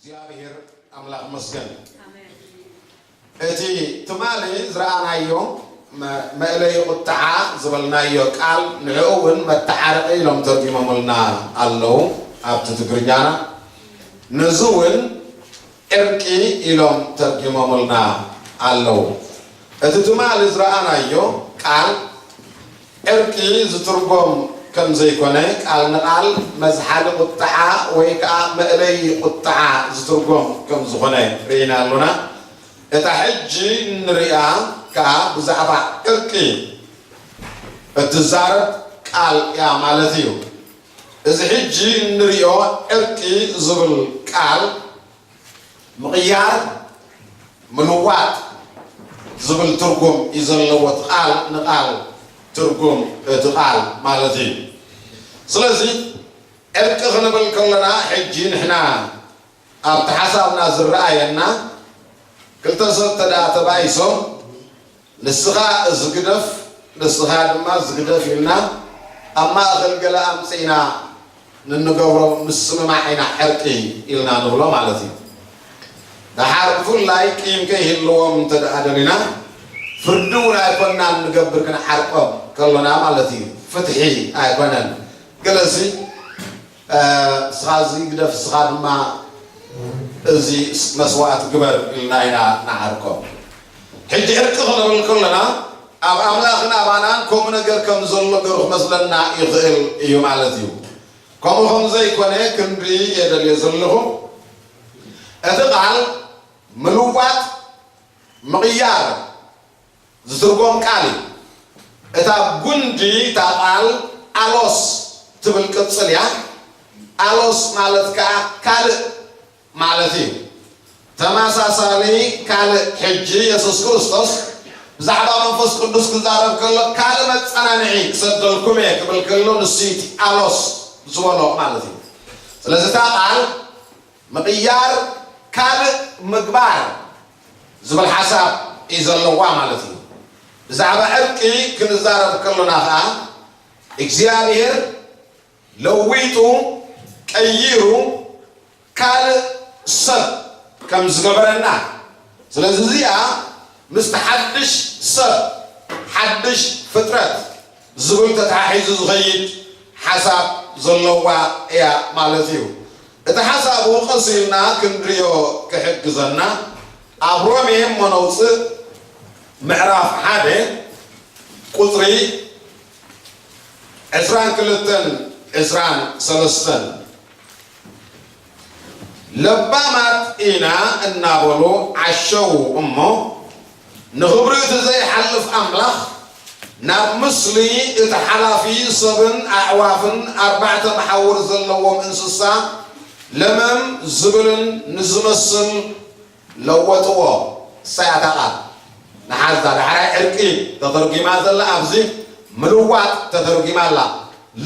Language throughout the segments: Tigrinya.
እግዚኣብሔር ኣምላኽ መስገን። እቲ ትማሊ ዝረኣናዮ መ-፣ መእለይ ቁጥዓ ዝበልናዮ ቃል ንዕኡ እውን መተሓረቂ ኢሎም ተርጊሞምልና ኣለዉ ኣብቲ ትግርኛና። ነዚ እውን ዕርቂ ኢሎም ተርጊሞምልና ኣለዉ። እቲ ትማሊ ዝረኣናዮ ቃል ዕርቂ ዝትርጎም ከም ዘይኮነ፣ ቃል ንቓል መዝሓሊ ቁጥዓ ወይ ከኣ መእለይ ቁጥዓ ዝትርጎም ከም ዝኾነ ርኢና ኣሎና። እታ ሕጂ እንርእያ ከኣ ብዛዕባ ዕርቂ እትዛረብ ቃል እያ ማለት እዩ። እዚ ሕጂ እንርእዮ ዕርቂ ዝብል ቃል ምቕያር፣ ምልዋጥ ዝብል ትርጉም እዩ ዘለዎ፣ እቲ ቃል ንቓል ትርጉም እቲ ቃል ማለት እዩ። ስለዚ ዕርቂ ክንብል ከለና፣ ሕጂ ንሕና ኣብቲ ሓሳብና ዝረኣየና፣ ክልተ ሰብ እንተ ደኣ ተባኢሶም፣ ንስኻ እዚ ግደፍ፣ ንስኻ ድማ እዚ ግደፍ ኢልና፣ ኣብ ማእኸል ገለ ኣምጺእና ንንገብሮ ምስምማዕ ኢና ዕርቂ ኢልና ንብሎ ማለት እዩ። ደሓር ብፍላይ ቂም ከይህልዎም እንተ ደኣ ደሊና፣ ፍርዲ እውን ኣይኮንናን ንገብር ክንዓርቆም ከሎና ማለት እዩ። ፍትሒ ኣይኮነን። ገለሲ፣ እ፣ ንስኻ እዚ ግደፍ፣ ንስኻ ድማ እዚ መስዋእቲ ግበር ኢልና ኢና ንዓርቆም። ሕጂ ዕርቂ ክንብል ከለና፣ ኣብ ኣምላኽን ኣባናን ከምኡ ነገር ከም ዘሎ ገይሩ ክመስለና ይኽእል እዩ ማለት እዩ። ከምኡ ከም ዘይኮነ ክንርኢ እየ ደልየ ዘለኹ። እቲ ቃል ምልዋጥ፣ ምቕያር ዝትርጎም ቃል እዩ። እታ ጉንዲ እታ ቃል ኣሎስ ትብል ቅጽል እያ። ኣሎስ ማለት ከኣ ካልእ ማለት እዩ። ተመሳሳሊ ካልእ፣ ሕጂ የሱስ ክርስቶስ ብዛዕባ መንፈስ ቅዱስ ክዛረብ ከሎ፣ ካልእ መጸናንዒ ክሰደልኩም እየ ክብል ከሎ፣ ንሱ እዩ እቲ ኣሎስ ዝበሎ ማለት እዩ። ስለዚ እታ ቃል ምቕያር፣ ካልእ ምግባር ዝብል ሓሳብ እዩ ዘለዋ ማለት እዩ። ብዛዕባ ዕርቂ ክንዛረብ ከሎና ኸኣ፣ እግዚኣብሔር ለዊጡ፣ ቀይሩ፣ ካልእ ሰብ ከም ዝገበረና። ስለዚ እዚኣ ምስቲ ሓድሽ ሰብ፣ ሓድሽ ፍጥረት ዝብል ተተሓሒዙ ዝኸይድ ሓሳብ ዘለዋ እያ ማለት እዩ። እቲ ሓሳቡ ቀስ ኢልና ክንርእዮ ክሕግዘና፣ ኣብ ሮሜ እሞ ነውፅእ ምዕራፍ ሓደ ቁፅሪ ዕስራን ክልተን ዕስራን ሰለስተን። ለባማት ኢና እናበሉ ዓሸዉ እሞ፣ ንኽብሪ እቲ ዘይሓልፍ ኣምላኽ ናብ ምስሊ እቲ ሓላፊ ሰብን ኣዕዋፍን ኣርባዕተ መሓውር ዘለዎም እንስሳ ለመም ዝብልን ንዝመስል ለወጥዎ። እሳ እያ እታ ቃል። ንሓዛ ዳሕራይ ዕርቂ ተተርጒማ ዘላ ኣብዚ ምልዋጥ ተተርጒማ ኣላ።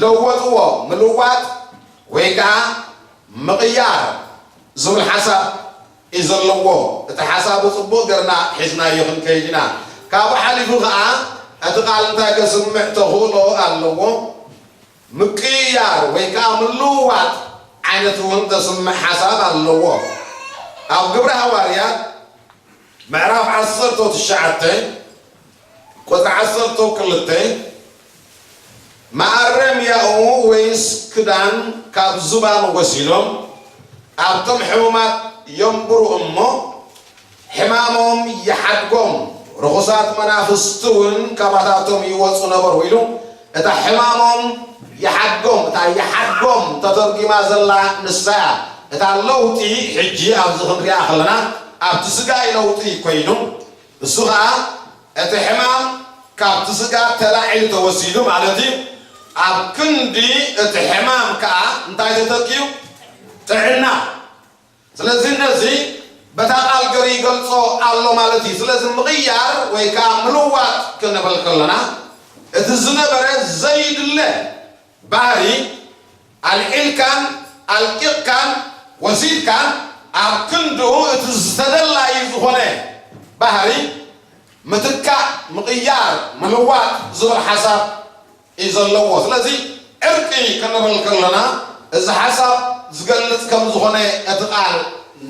ለወጥዎ፣ ምልዋጥ ወይ ከዓ ምቕያር ዝብል ሓሳብ እዩ ዘለዎ። እቲ ሓሳቡ ጽቡቕ ገርና ሒዝናዮ ክንከይድ ኢና። ካብኡ ሓሊፉ ከዓ እቲ ቃል እንታይ ከስምዕ ተኽእሎ ኣለዎ? ምቅይያር ወይ ከዓ ምልውዋጥ ዓይነት እውን ዘስምዕ ሓሳብ ኣለዎ። ኣብ ግብረ ሃዋርያት ምዕራፍ ዓሰርተ ትሽዓተ ቁፅሪ ዓሰርተ ክልተ፣ መኣረምያኡ ወይስ ክዳን ካብ ዝባን ወሲዶም ኣብቶም ሕሙማት የንብሩ እሞ፣ ሕማሞም ይሓድጎም፣ ርኹሳት መናፍስቲ እውን ካባታቶም ይወፁ ነበሩ ኢሉ። እታ ሕማሞም ይሓድጎም፣ እታ ይሓድጎም ተተርጒማ ዘላ ንሳ እያ። እታ ለውጢ ሕጂ ኣብዚ ክንሪኣ ከለና ኣብቲ ስጋ እዩ ለውጢ ኮይኑ፣ እሱ ኸዓ እቲ ሕማም ካብቲ ስጋ ተላዒሉ ተወሲዱ ማለት እዩ። ኣብ ክንዲ እቲ ሕማም ከዓ እንታይ ተተኪኡ? ጥዕና። ስለዚ ነዚ በታ ቃል ገሩ ይገልጾ ኣሎ ማለት እዩ። ስለዚ ምቕያር ወይ ከዓ ምልዋጥ ክንብል ከለና እቲ ዝነበረ ዘይድለ ባህሪ ኣልዒልካን ኣልቂቕካን ወሲድካን ኣብ ክንድኡ እቲ ዝተደላዩ ዝኾነ ባህሪ ምትካእ፣ ምቕያር፣ ምልዋጥ ዝብል ሓሳብ እዩ ዘለዎ። ስለዚ ዕርቂ ክንብል ከለና እዚ ሓሳብ ዝገልጽ ከም ዝኾነ እቲ ቃል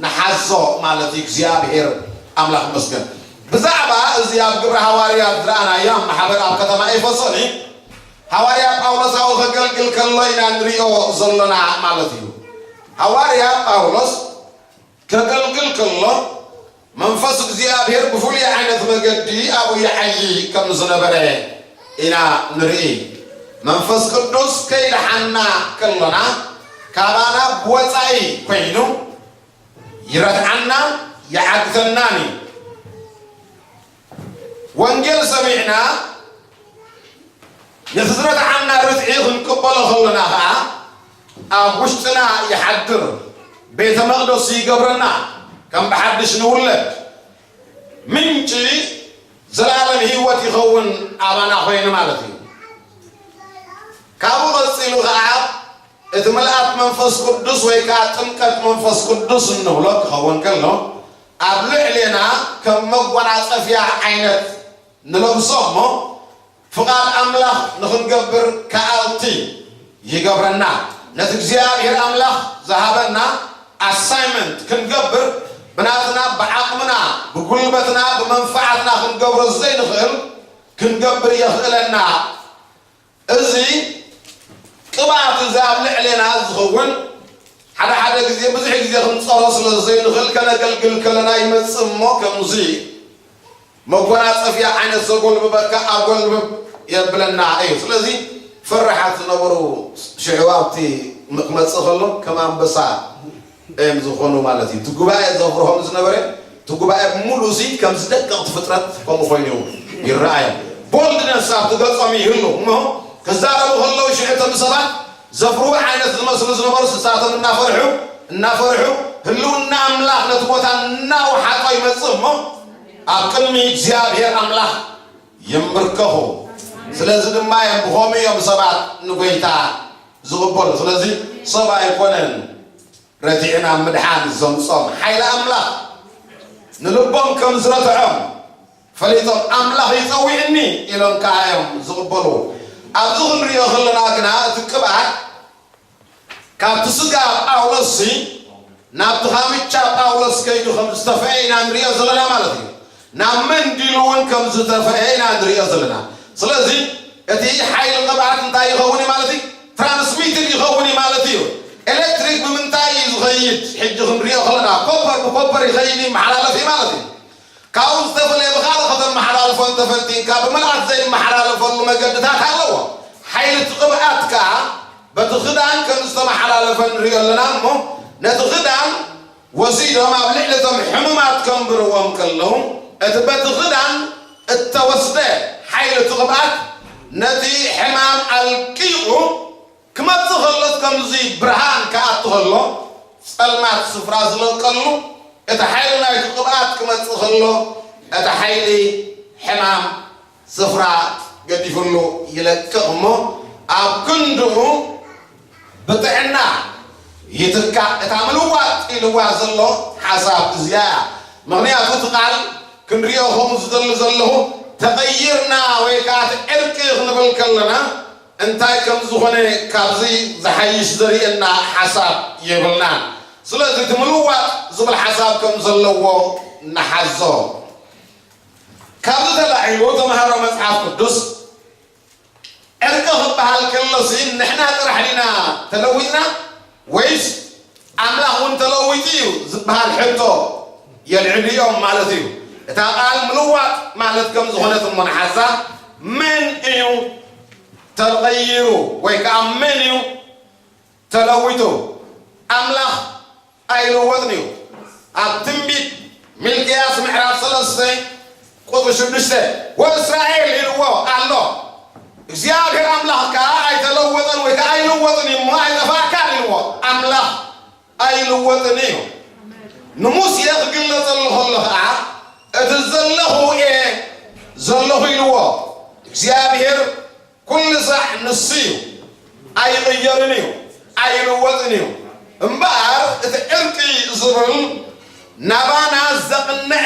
ንሓዞ ማለት እዩ። እግዚኣብሔር ኣምላኽ ይመስገን። ብዛዕባ እዚ ኣብ ግብረ ሃዋርያት ዝረኣናዮ ኣብ ማሕበር ኣብ ከተማ ኤፌሶን እዩ። ሃዋርያ ጳውሎስ ኣብኡ ከገልግል ከሎ ኢና ንሪኦ ዘሎና ማለት እዩ። ሃዋርያ ጳውሎስ ከገልግል ከሎ መንፈስ እግዚኣብሔር ብፍሉይ ዓይነት መገዲ ኣብኡ ይዓዪ ከም ዝነበረ ኢና ንርኢ። መንፈስ ቅዱስ ከይደሓና ከሎና ካባና ብወጻኢ ኮይኑ ይረትዓና ይዓግተናን እዩ። ወንጌል ሰሚዕና ነቲ ዝረትዓና ርትዒ ክንቅበሎ ከሎና ኸዓ ኣብ ውሽጥና ይሓድር፣ ቤተ መቕደስ ይገብረና፣ ከም ብሓድሽ ንውለድ ምንጪ ዘላለም ህይወት ይኸውን ኣባና ኮይኑ ማለት እዩ። ካብኡ ቀጺሉ ኸዓ እቲ ምልኣት መንፈስ ቅዱስ ወይ ከዓ ጥምቀት መንፈስ ቅዱስ እንብሎ ክኸውን ከሎ ኣብ ልዕሌና ከም መጓናጸፍያ ዓይነት ንለብሶ እሞ ፍቓድ ኣምላኽ ንኽንገብር ከኣልቲ ይገብረና። ነቲ እግዚኣብሔር ኣምላኽ ዝሃበና ኣሳይመንት ክንገብር ብናትና ብዓቕምና ብጉልበትና ብመንፈዓትና ክንገብሮ ዘይንኽእል ክንገብር የኽእለና። እዚ ቅብኣት እዚ ኣብ ልዕሌና ዝኸውን ሓደ ሓደ ግዜ ብዙሕ ግዜ ክንፀሮ ስለ ዘይንኽእል ከነገልግል ከለና ይመፅእ እሞ ከምዚ መጎናፀፊያ ዓይነት ዘጎልብበካ ኣጎልብብ የብለና እዩ። ስለዚ ፈራሓት ዝነበሩ ሽዕዋብቲ ክመፅእ ከሎ ከም ኣንበሳ እዮም ዝኾኑ ማለት እዩ። እቲ ጉባኤ ዘፍርሆም ዝነበረ እቲ ጉባኤ ብምሉእ እዚ ከም ዝደቀቕቲ ፍጥረት ከምኡ ኮይኑ ይረኣዮም። ቦልድነስ ኣብቲ ገጾም ይህሉ እሞ ክዛረቡ ከለዉ ሽዕቶም ሰባት ዘፍርሁ ዓይነት ዝመስሉ ዝነበሩ ስሳቶም እናፈርሑ እናፈርሑ ህልውና ኣምላኽ ነቲ ቦታ እናወሓጦ ይመጽእ እሞ ኣብ ቅድሚ እግዚኣብሔር ኣምላኽ ይምርከኹ። ስለዚ ድማ እዮም ብኸምኡ እዮም ሰባት ንጎይታ ዝቕበሉ። ስለዚ ሰብ ኣይኮነን ረቲዕና ምድሓን ዘምጾም ሓይሊ ኣምላኽ ንልቦም ከም ዝረትዖም ፈሊጦም ኣምላኽ ይጸዊዕኒ ኢሎም ከኣ እዮም ዝቕበሉ። ኣብዚ ክንሪኦ ከለና ግና እቲ ቅብኣት ካብቲ ስጋ ጳውሎስ ናብቲ ካምቻ ጳውሎስ ከይዱ ከም ዝተፈአ ኢና ንሪኦ ዘለና ማለት እዩ። ናብ መንዲሉ እውን ከም ዝተፈአ ኢና ንሪኦ ዘለና። ስለዚ እቲ ሓይሊ ቅብኣት እንታይ ይኸውን እዩ ማለት እዩ? ትራንስሚትድ ይኸውን እዩ ማለት እዩ። ኤሌክትሪክ ብምንታይ እዩ ዝኸይድ? ሕጂ ክንሪኦ ከለና ኮፐር ብኮፐር ይኸይድ ይመሓላለፍ እዩ ማለት እዩ። ካብኡ ዝተፈለየ ብኻልእ ከተመሓላልፎ እንተፈቲንካ ብምልኣት ዘይመሓላለፈሉ መገድታት ኣለዎ። ሓይሊ እቲ ቅብኣት ከኣ በቲ ክዳን ከም ዝተመሓላለፈ ንሪኦ ኣለና እሞ ነቲ ክዳን ወሲዶም ኣብ ልዕሊ እቶም ሕሙማት ከንብርዎም ከለዉ እቲ በቲ ክዳን እተወስደ ሓይሊ እቲ ቅብኣት ነቲ ሕማም ኣልቂቑ ክመጽእ ከሎስ ከምዚ ብርሃን ክኣቱ ከሎ ጸልማት ስፍራ ዝለቀሉ እቲ ሓይሊ ናይቲ ቅብኣት ክመጽእ ከሎ እቲ ሓይሊ ሕማም ስፍራ ገዲፍሉ ይለቅቕ እሞ ኣብ ክንድኡ ብጥዕና ይትካእ። እታ ምልዋጥ ኢልዋ ዘሎ ሓሳብ እዚኣ እያ። ምኽንያቱ እቲ ቃል ክንሪኦ ከምኡ ዝደሊ ዘለኹ ተቐይርና ወይ ከዓ እቲ ዕርቂ ክንብል ከለና እንታይ ከም ዝኾነ ካብዚ ዝሓይሽ ዘርእየና ሓሳብ የብልናን። ስለዚ እቲ ምልዋጥ ዝብል ሓሳብ ከም ዘለዎ ንሓዞ። ካብዚ ተላዒሉ ተምሃሮ መጽሓፍ ቅዱስ ዕርቂ ክበሃል ከሎሲ ንሕና ጥራሕ ዲና ተለዊጥና ወይስ ኣምላኽ እውን ተለዊጡ እዩ ዝበሃል ሕቶ የልዕሉ እዮም ማለት እዩ። እታ ቃል ምልዋጥ ማለት ከም ዝኾነት እሞ ንሓሳ መን እዩ ተቐይሩ ወይ ከዓ መን እዩ ተለዊጡ? ኣምላኽ ኣይልወጥን እዩ። ኣብ ትንቢት ሚልክያስ ምዕራፍ ሰለስተ ቁፅሪ ሽዱሽተ ወእስራኤል ኢልዎ ኣሎ። እግዚኣብሔር ኣምላኽ ከዓ ኣይተለወጠን ወይ ከዓ ኣይልወጥን እዩ እሞ ኣይጠፋእካን ኢልዎ። ኣምላኽ ኣይልወጥን እዩ። ንሙሴ ክግለጸሉ ከሎ ከዓ እቲ ዘለኹ እየ ዘለኹ ኢልዎ። እግዚኣብሔር ኩሉ ሳዕ ንሱ እዩ። ኣይቕየርን እዩ። ኣይልወጥን እዩ። እምበኣር እቲ ዕርቂ ዝብል ናባና ዘቕንዐ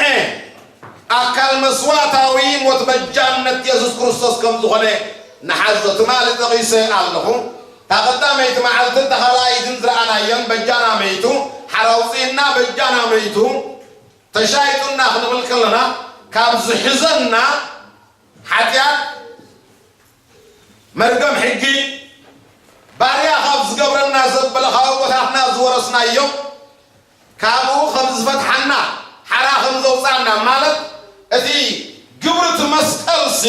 ኣካል መስዋእታዊ ሞት በጃነት የሱስ ክርስቶስ ከም ዝኾነ ንሓዞ። ትማሊ ጠቒሰ ኣለኹ። እታ ቀዳመይቲ መዓልትን እታ ካልኣይትን ዝረኣናዮን በጃና መይቱ፣ ሓራ ኣውፅእና በጃና መይቱ፣ ተሻይጡና ክንብል ከለና፣ ካብ ዝሕዘና ሓጢኣት፣ መርገም ሕጊ፣ ባርያ ካብ ዝገብረና ዘበለ ካብ ኣቦታትና ዝወረስናዮ፣ ካብኡ ከም ዝፈትሓና፣ ሓራ ከም ዘውፃና፣ ማለት እቲ ግብሪ እቲ መስቀልሲ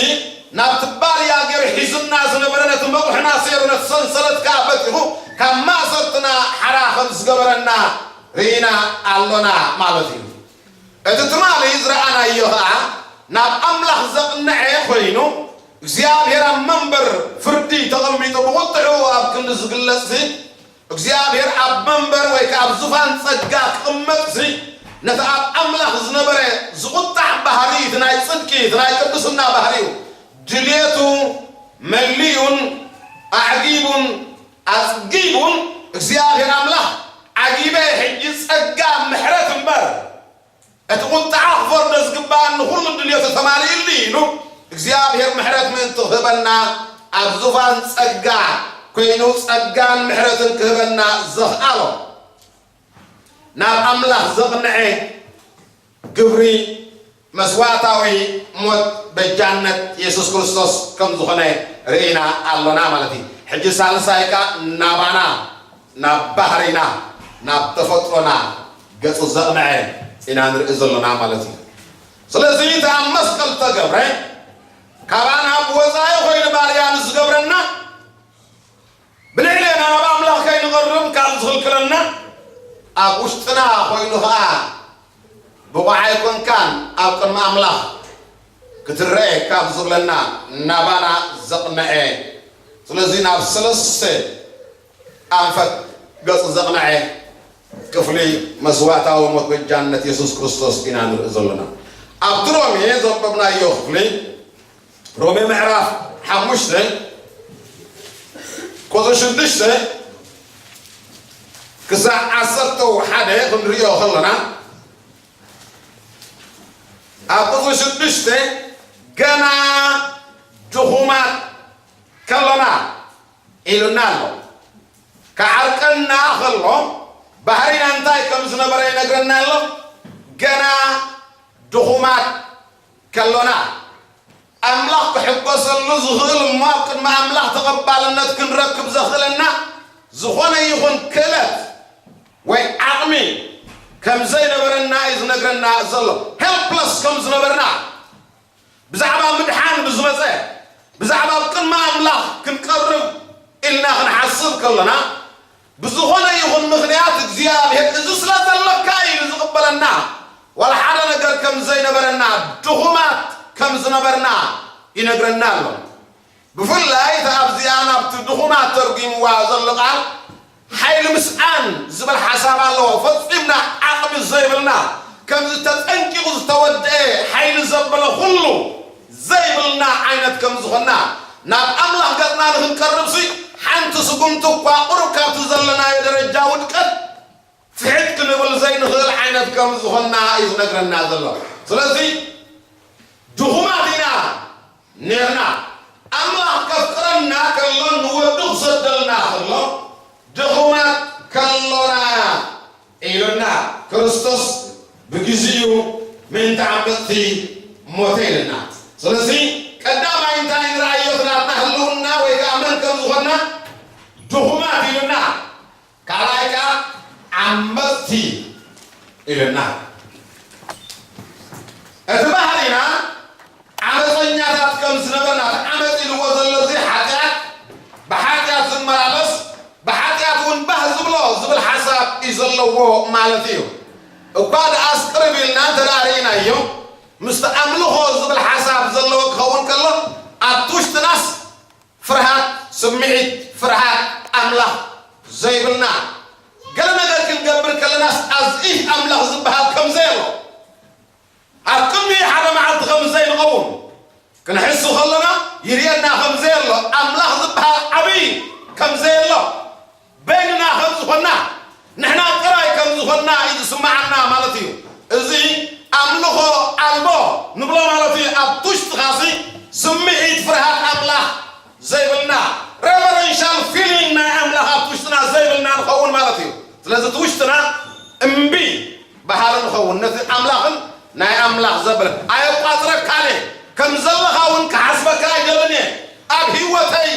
ናብቲ ባርያ ገይሩ ሒዙና ዝነበረ፣ ነቲ መቑሕና ሰይሩ፣ ነቲ ሰንሰለት ከዓ በቲኹ ካብ ማእሰርትና ሓራ ከም ዝገበረና ርኢና ኣሎና ማለት እዩ። እቲ ትማሊ ዝረኣናዮ ኸዓ ናብ ኣምላኽ ዘቕንዐ ኮይኑ፣ እግዚኣብሔር ኣብ መንበር ፍርዲ ተቐሚጡ ብቑጥዑ ኣብ ክንዲ ዝግለጽሲ፣ እግዚኣብሔር ኣብ መንበር ወይ ከዓ ኣብ ዙፋን ጸጋ ክቕመጥሲ፣ ነቲ ኣብ ኣምላኽ ዝነበረ ዝቑጣዕ ባህሪ፣ እቲ ናይ ጽድቂ፣ እቲ ናይ ቅድስና ባህሪኡ፣ ድልየቱ መሊኡን ኣዕጊቡን ኣጽጊቡን፣ እግዚኣብሔር ኣምላኽ፣ ዓጊበ ሕጂ ጸጋ ምሕረት እምበር፣ እቲ ቁጥዓ ክፈርዶ ዝግባእ ንኹሉ ድልየቱ ተማሊኡሉ ኢሉ፣ እግዚኣብሔር ምሕረት ምእንቲ ክህበና፣ ኣብ ዙፋን ጸጋ ኮይኑ ጸጋን ምሕረትን ክህበና ዘኽኣሎ፣ ናብ ኣምላኽ ዘቕንዐ ግብሪ መስዋዕታዊ ሞት በጃነት የሱስ ክርስቶስ ከም ዝኾነ ርኢና ኣሎና ማለት እዩ። ሕጂ ሳልሳይ ከኣ ናባና፣ ናብ ባህሪና፣ ናብ ተፈጥሮና ገጹ ዘቕንዐ ኢና ንርኢ ዘሎና ማለት እዩ። ስለዚ እቲ ኣብ መስቀል ዝተገብረ፣ ካባና ብወጻኢ ኮይኑ ባርያ ንዝገብረና፣ ብልዕሌና ናብ ኣምላኽ ከይንቐርብ ካብ ዝኽልክለና፣ ኣብ ውሽጥና ኮይኑ ኸኣ ብቑዕ ኣይኮንካን ኣብ ቅድሚ ኣምላኽ ክትረኤ ካብ ዝብለና ናባና ዘቕንዐ። ስለዚ ናብ ሰለስተ ኣንፈት ገጹ ዘቕንዐ ክፍሊ መስዋዕታዊ ሞት በጃነት የሱስ ክርስቶስ ኢና ንርኢ ዘሎና። ኣብቲ ሮሜ ዘንበብናዮ ክፍሊ፣ ሮሜ ምዕራፍ ሓሙሽተ ቁጽሪ ሽዱሽተ ክሳዕ ዓሰርተ ሓደ ክንሪኦ ከለና፣ ኣብ ቁጽሪ ሽዱሽተ ገና ድኹማት ከሎና ኢሉና ኣሎ። ክዓርቀና ከሎ ባህሪና እንታይ ከም ዝነበረ ይነግረና ኣሎ። ገና ድኹማት ከሎና፣ ኣምላኽ ክሕጎሰሉ ዝኽእል እሞ ኣብ ቅድሚ ኣምላኽ ተቐባልነት ክንረክብ ዘኽእለና ዝኾነ ይኹን ክእለት ወይ ዓቕሚ ከም ዘይነበረና እዩ ዝነግረና ዘሎ። ሄልፕለስ ከም ዝነበርና፣ ብዛዕባ ምድሓን ብዝመጸ፣ ብዛዕባ ኣብ ቅድሚ ኣምላኽ ክንቀርብ ኢልና ክንሓስብ ከለና፣ ብዝኾነ ይኹን ምኽንያት እግዚኣብሔር እዚ ስለ ዘለካ እዩ ዝቕበለና፣ ዋላ ሓደ ነገር ከም ዘይነበረና፣ ድኹማት ከም ዝነበርና ይነግረና ኣሎ። ብፍላይ እታ ኣብዚኣ ናብቲ ድኹማት ተርጒምዋ ዘሎ ቃል፣ ሓይሊ ምስኣን ዝብል ሓሳብ ኣለዎ። ፈጺምና ዓቕሚ ዘይብልና፣ ከምዚ ተጸንቂቑ ዝተወድአ ሓይሊ ዘበለ ኩሉ ዘይብልና ዓይነት ከም ዝኾንና፣ ናብ ኣምላኽ ገጽና ንኽንቀርብሲ፣ ሓንቲ ስጉምቲ እኳ ቁሩብ ካብቲ ዘለናዮ ደረጃ ውድቀት ትሕት ክንብል ዘይንኽእል ዓይነት ከም ዝኾንና እዩ ዝነግረና ዘሎ። ስለዚ ድኹማት ኢና ኔርና። ኣምላኽ ከፍቅረና ከሎ፣ ንወዱ ክሰደልና ከሎ፣ ድኹማት ከሎና ኢሉና። ክርስቶስ ብግዚኡ ምእንቲ ዓመፅቲ ሞተ ኢልና። ስለዚ ቀዳማይ እንታይ ንረኣዮ? እቲ ናትና ህልውና ወይ ከዓ መን ከም ዝኾንና ድኹማት ኢሉና። ካልኣይ ከዓ ዓመፅቲ ኢሉና። እቲ ባህሪና ዓመፀኛታት ከም ዝነበርና፣ እቲ ዓመፅ ኢልዎ ዘሎ እዚ ሓጢኣት፣ ብሓጢኣት ዝመላለስ፣ ብሓጢኣት እውን ባህ ዝብሎ ዝብል ሓሳብ እዩ ዘለዎ ማለት እዩ። እኳ ደኣስ ቅርብ ኢልና እንተ ደኣ ርኢናዮ፣ ምስቲ ኣምልኾ ዝብል ሓሳብ ዘለዎ ክኸውን ከሎ፣ ኣብቲ ውሽጥናስ ፍርሃት፣ ስምዒት ፍርሃት ኣምላኽ ዘይብልና፣ ገለ ነገር ክንገብር ከለናስ ኣዝኢፍ ኣምላኽ ዝበሃል ከም ዘየሎ፣ ኣብ ቅድሚ ሓደ መዓልቲ ከም ዘይንኸውን ክንሕሱ ከለና፣ ይርእየና ከም ዘየሎ፣ ኣምላኽ ዝበሃል ዓብዪ ከም ዘየሎ፣ በይንና ከም ዝኾንና፣ ንሕና ጥራይ ከም ዝኾንና እዩ ዝስምዓና ማለት እዩ። እዚ ኣምልኾ ኣልቦ ንብሎ ማለት እዩ። ኣብ ውሽጥኻሲ ስምዒት ፍርሃት ኣምላኽ ዘይብልና፣ reverential feeling ናይ ኣምላኽ ኣብቲ ውሽጥና ዘይብልና ንኸውን ማለት እዩ። ስለዚ እቲ ውሽጥና እምቢ በሃሊ ንኸውን፣ ነቲ ኣምላኽን ናይ ኣምላኽ ዘበለ ኣየቋጽረካን እየ፣ ከም ዘለኻ እውን ክሓስበካ ኣይደልን እየ። ኣብ ህይወተይ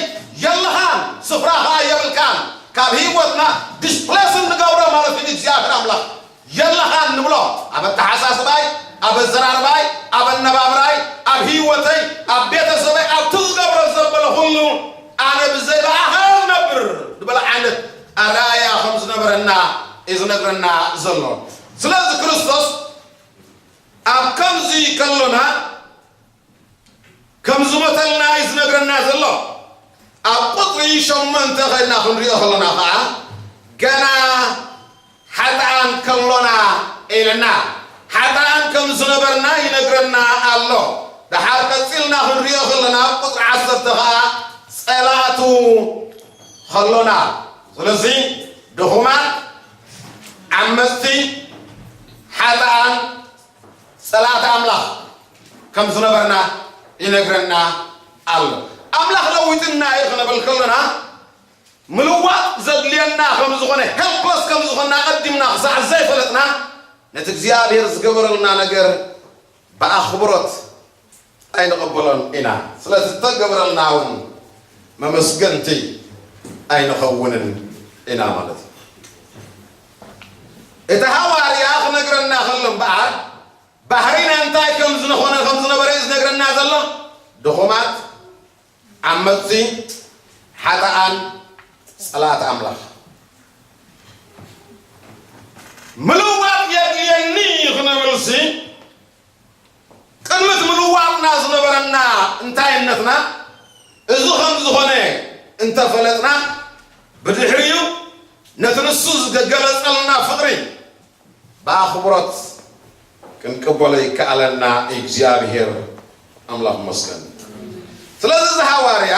የለኻን፣ ስፍራ ኸዓ የብልካን። ካብ ህይወትና ዲስፕሌስ እንገብሮ ማለት እዩ። እግዚኣብሔር ኣምላኽ የለኻን ንብሎ። ኣብ ኣተሓሳስባይ፣ ኣብ ኣዘራርባይ፣ ኣብ ኣነባብራይ፣ ኣብ ህይወተይ፣ ኣብ ቤተሰበይ፣ ኣብቲ ዝገብሮ ዘበለ ኩሉ ኣነ ብዘይ ብኣኻ እነብር ዝበለ ዓይነት ኣረኣእያ ከም ዝነበረና እዩ ዝነግረና ዘሎ። ስለዚ ክርስቶስ ኣብ ከምዚ ከሎና ከም ዝሞተልና እዩ ዝነግረና ዘሎ። ኣብ ቁፅሪ ሸሞንተ ከድና ክንሪኦ ከለና ከዓ ገና ሓጥኣን ከሎና ኢለና፣ ሓጥኣን ከም ዝነበርና ይነግረና ኣሎ። ደሓር ቀፂልና ክንሪኦ ከለና ኣብ ቁፅሪ ዓሰርተ ከዓ ፀላእቱ ከሎና። ስለዚ ድኹማት፣ ዓመፅቲ፣ ሓጥኣን፣ ፀላእቲ ኣምላኽ ከም ዝነበርና ይነግረና ኣሎ። ኣምላኽ ለዊጥና እዩ ክንብል ከለና ምልዋጥ ዘድልየና ከም ዝኾነ፣ ሄልፕለስ ከም ዝኾንና ኣቐዲምና ክሳዕ ዘይፈለጥና ነቲ እግዚኣብሔር ዝገበረልና ነገር ብኣኽብሮት ኣይንቐበሎን ኢና። ስለዚ ዝተገበረልና እውን መመስገንቲ ኣይንኸውንን ኢና ማለት እዩ። እቲ ሃዋርያ ክነግረና ከሎ እምበኣር ባህሪና እንታይ ከም ዝኾነ ከም ዝነበረ እዩ ዝነግረና ዘሎ። ድኹማት፣ ዓመፅቲ፣ ሓጥኣን፣ ፀላእቲ ኣምላኽ። ምልዋጥ የድልየኒ እዩ ክንብልሲ ቅድሚ እቲ ምልዋጥና ዝነበረና እንታይነትና እዚ ከም ዝኾነ እንተፈለጥና ብድሕሪኡ ነቲ ንሱ ዝገለፀልና ፍቕሪ ብኣኽብሮት ክንቅበሎ ይከኣለና። እግዚኣብሔር ኣምላኽ ይመስገን። ስለዚ እዚ ሃዋርያ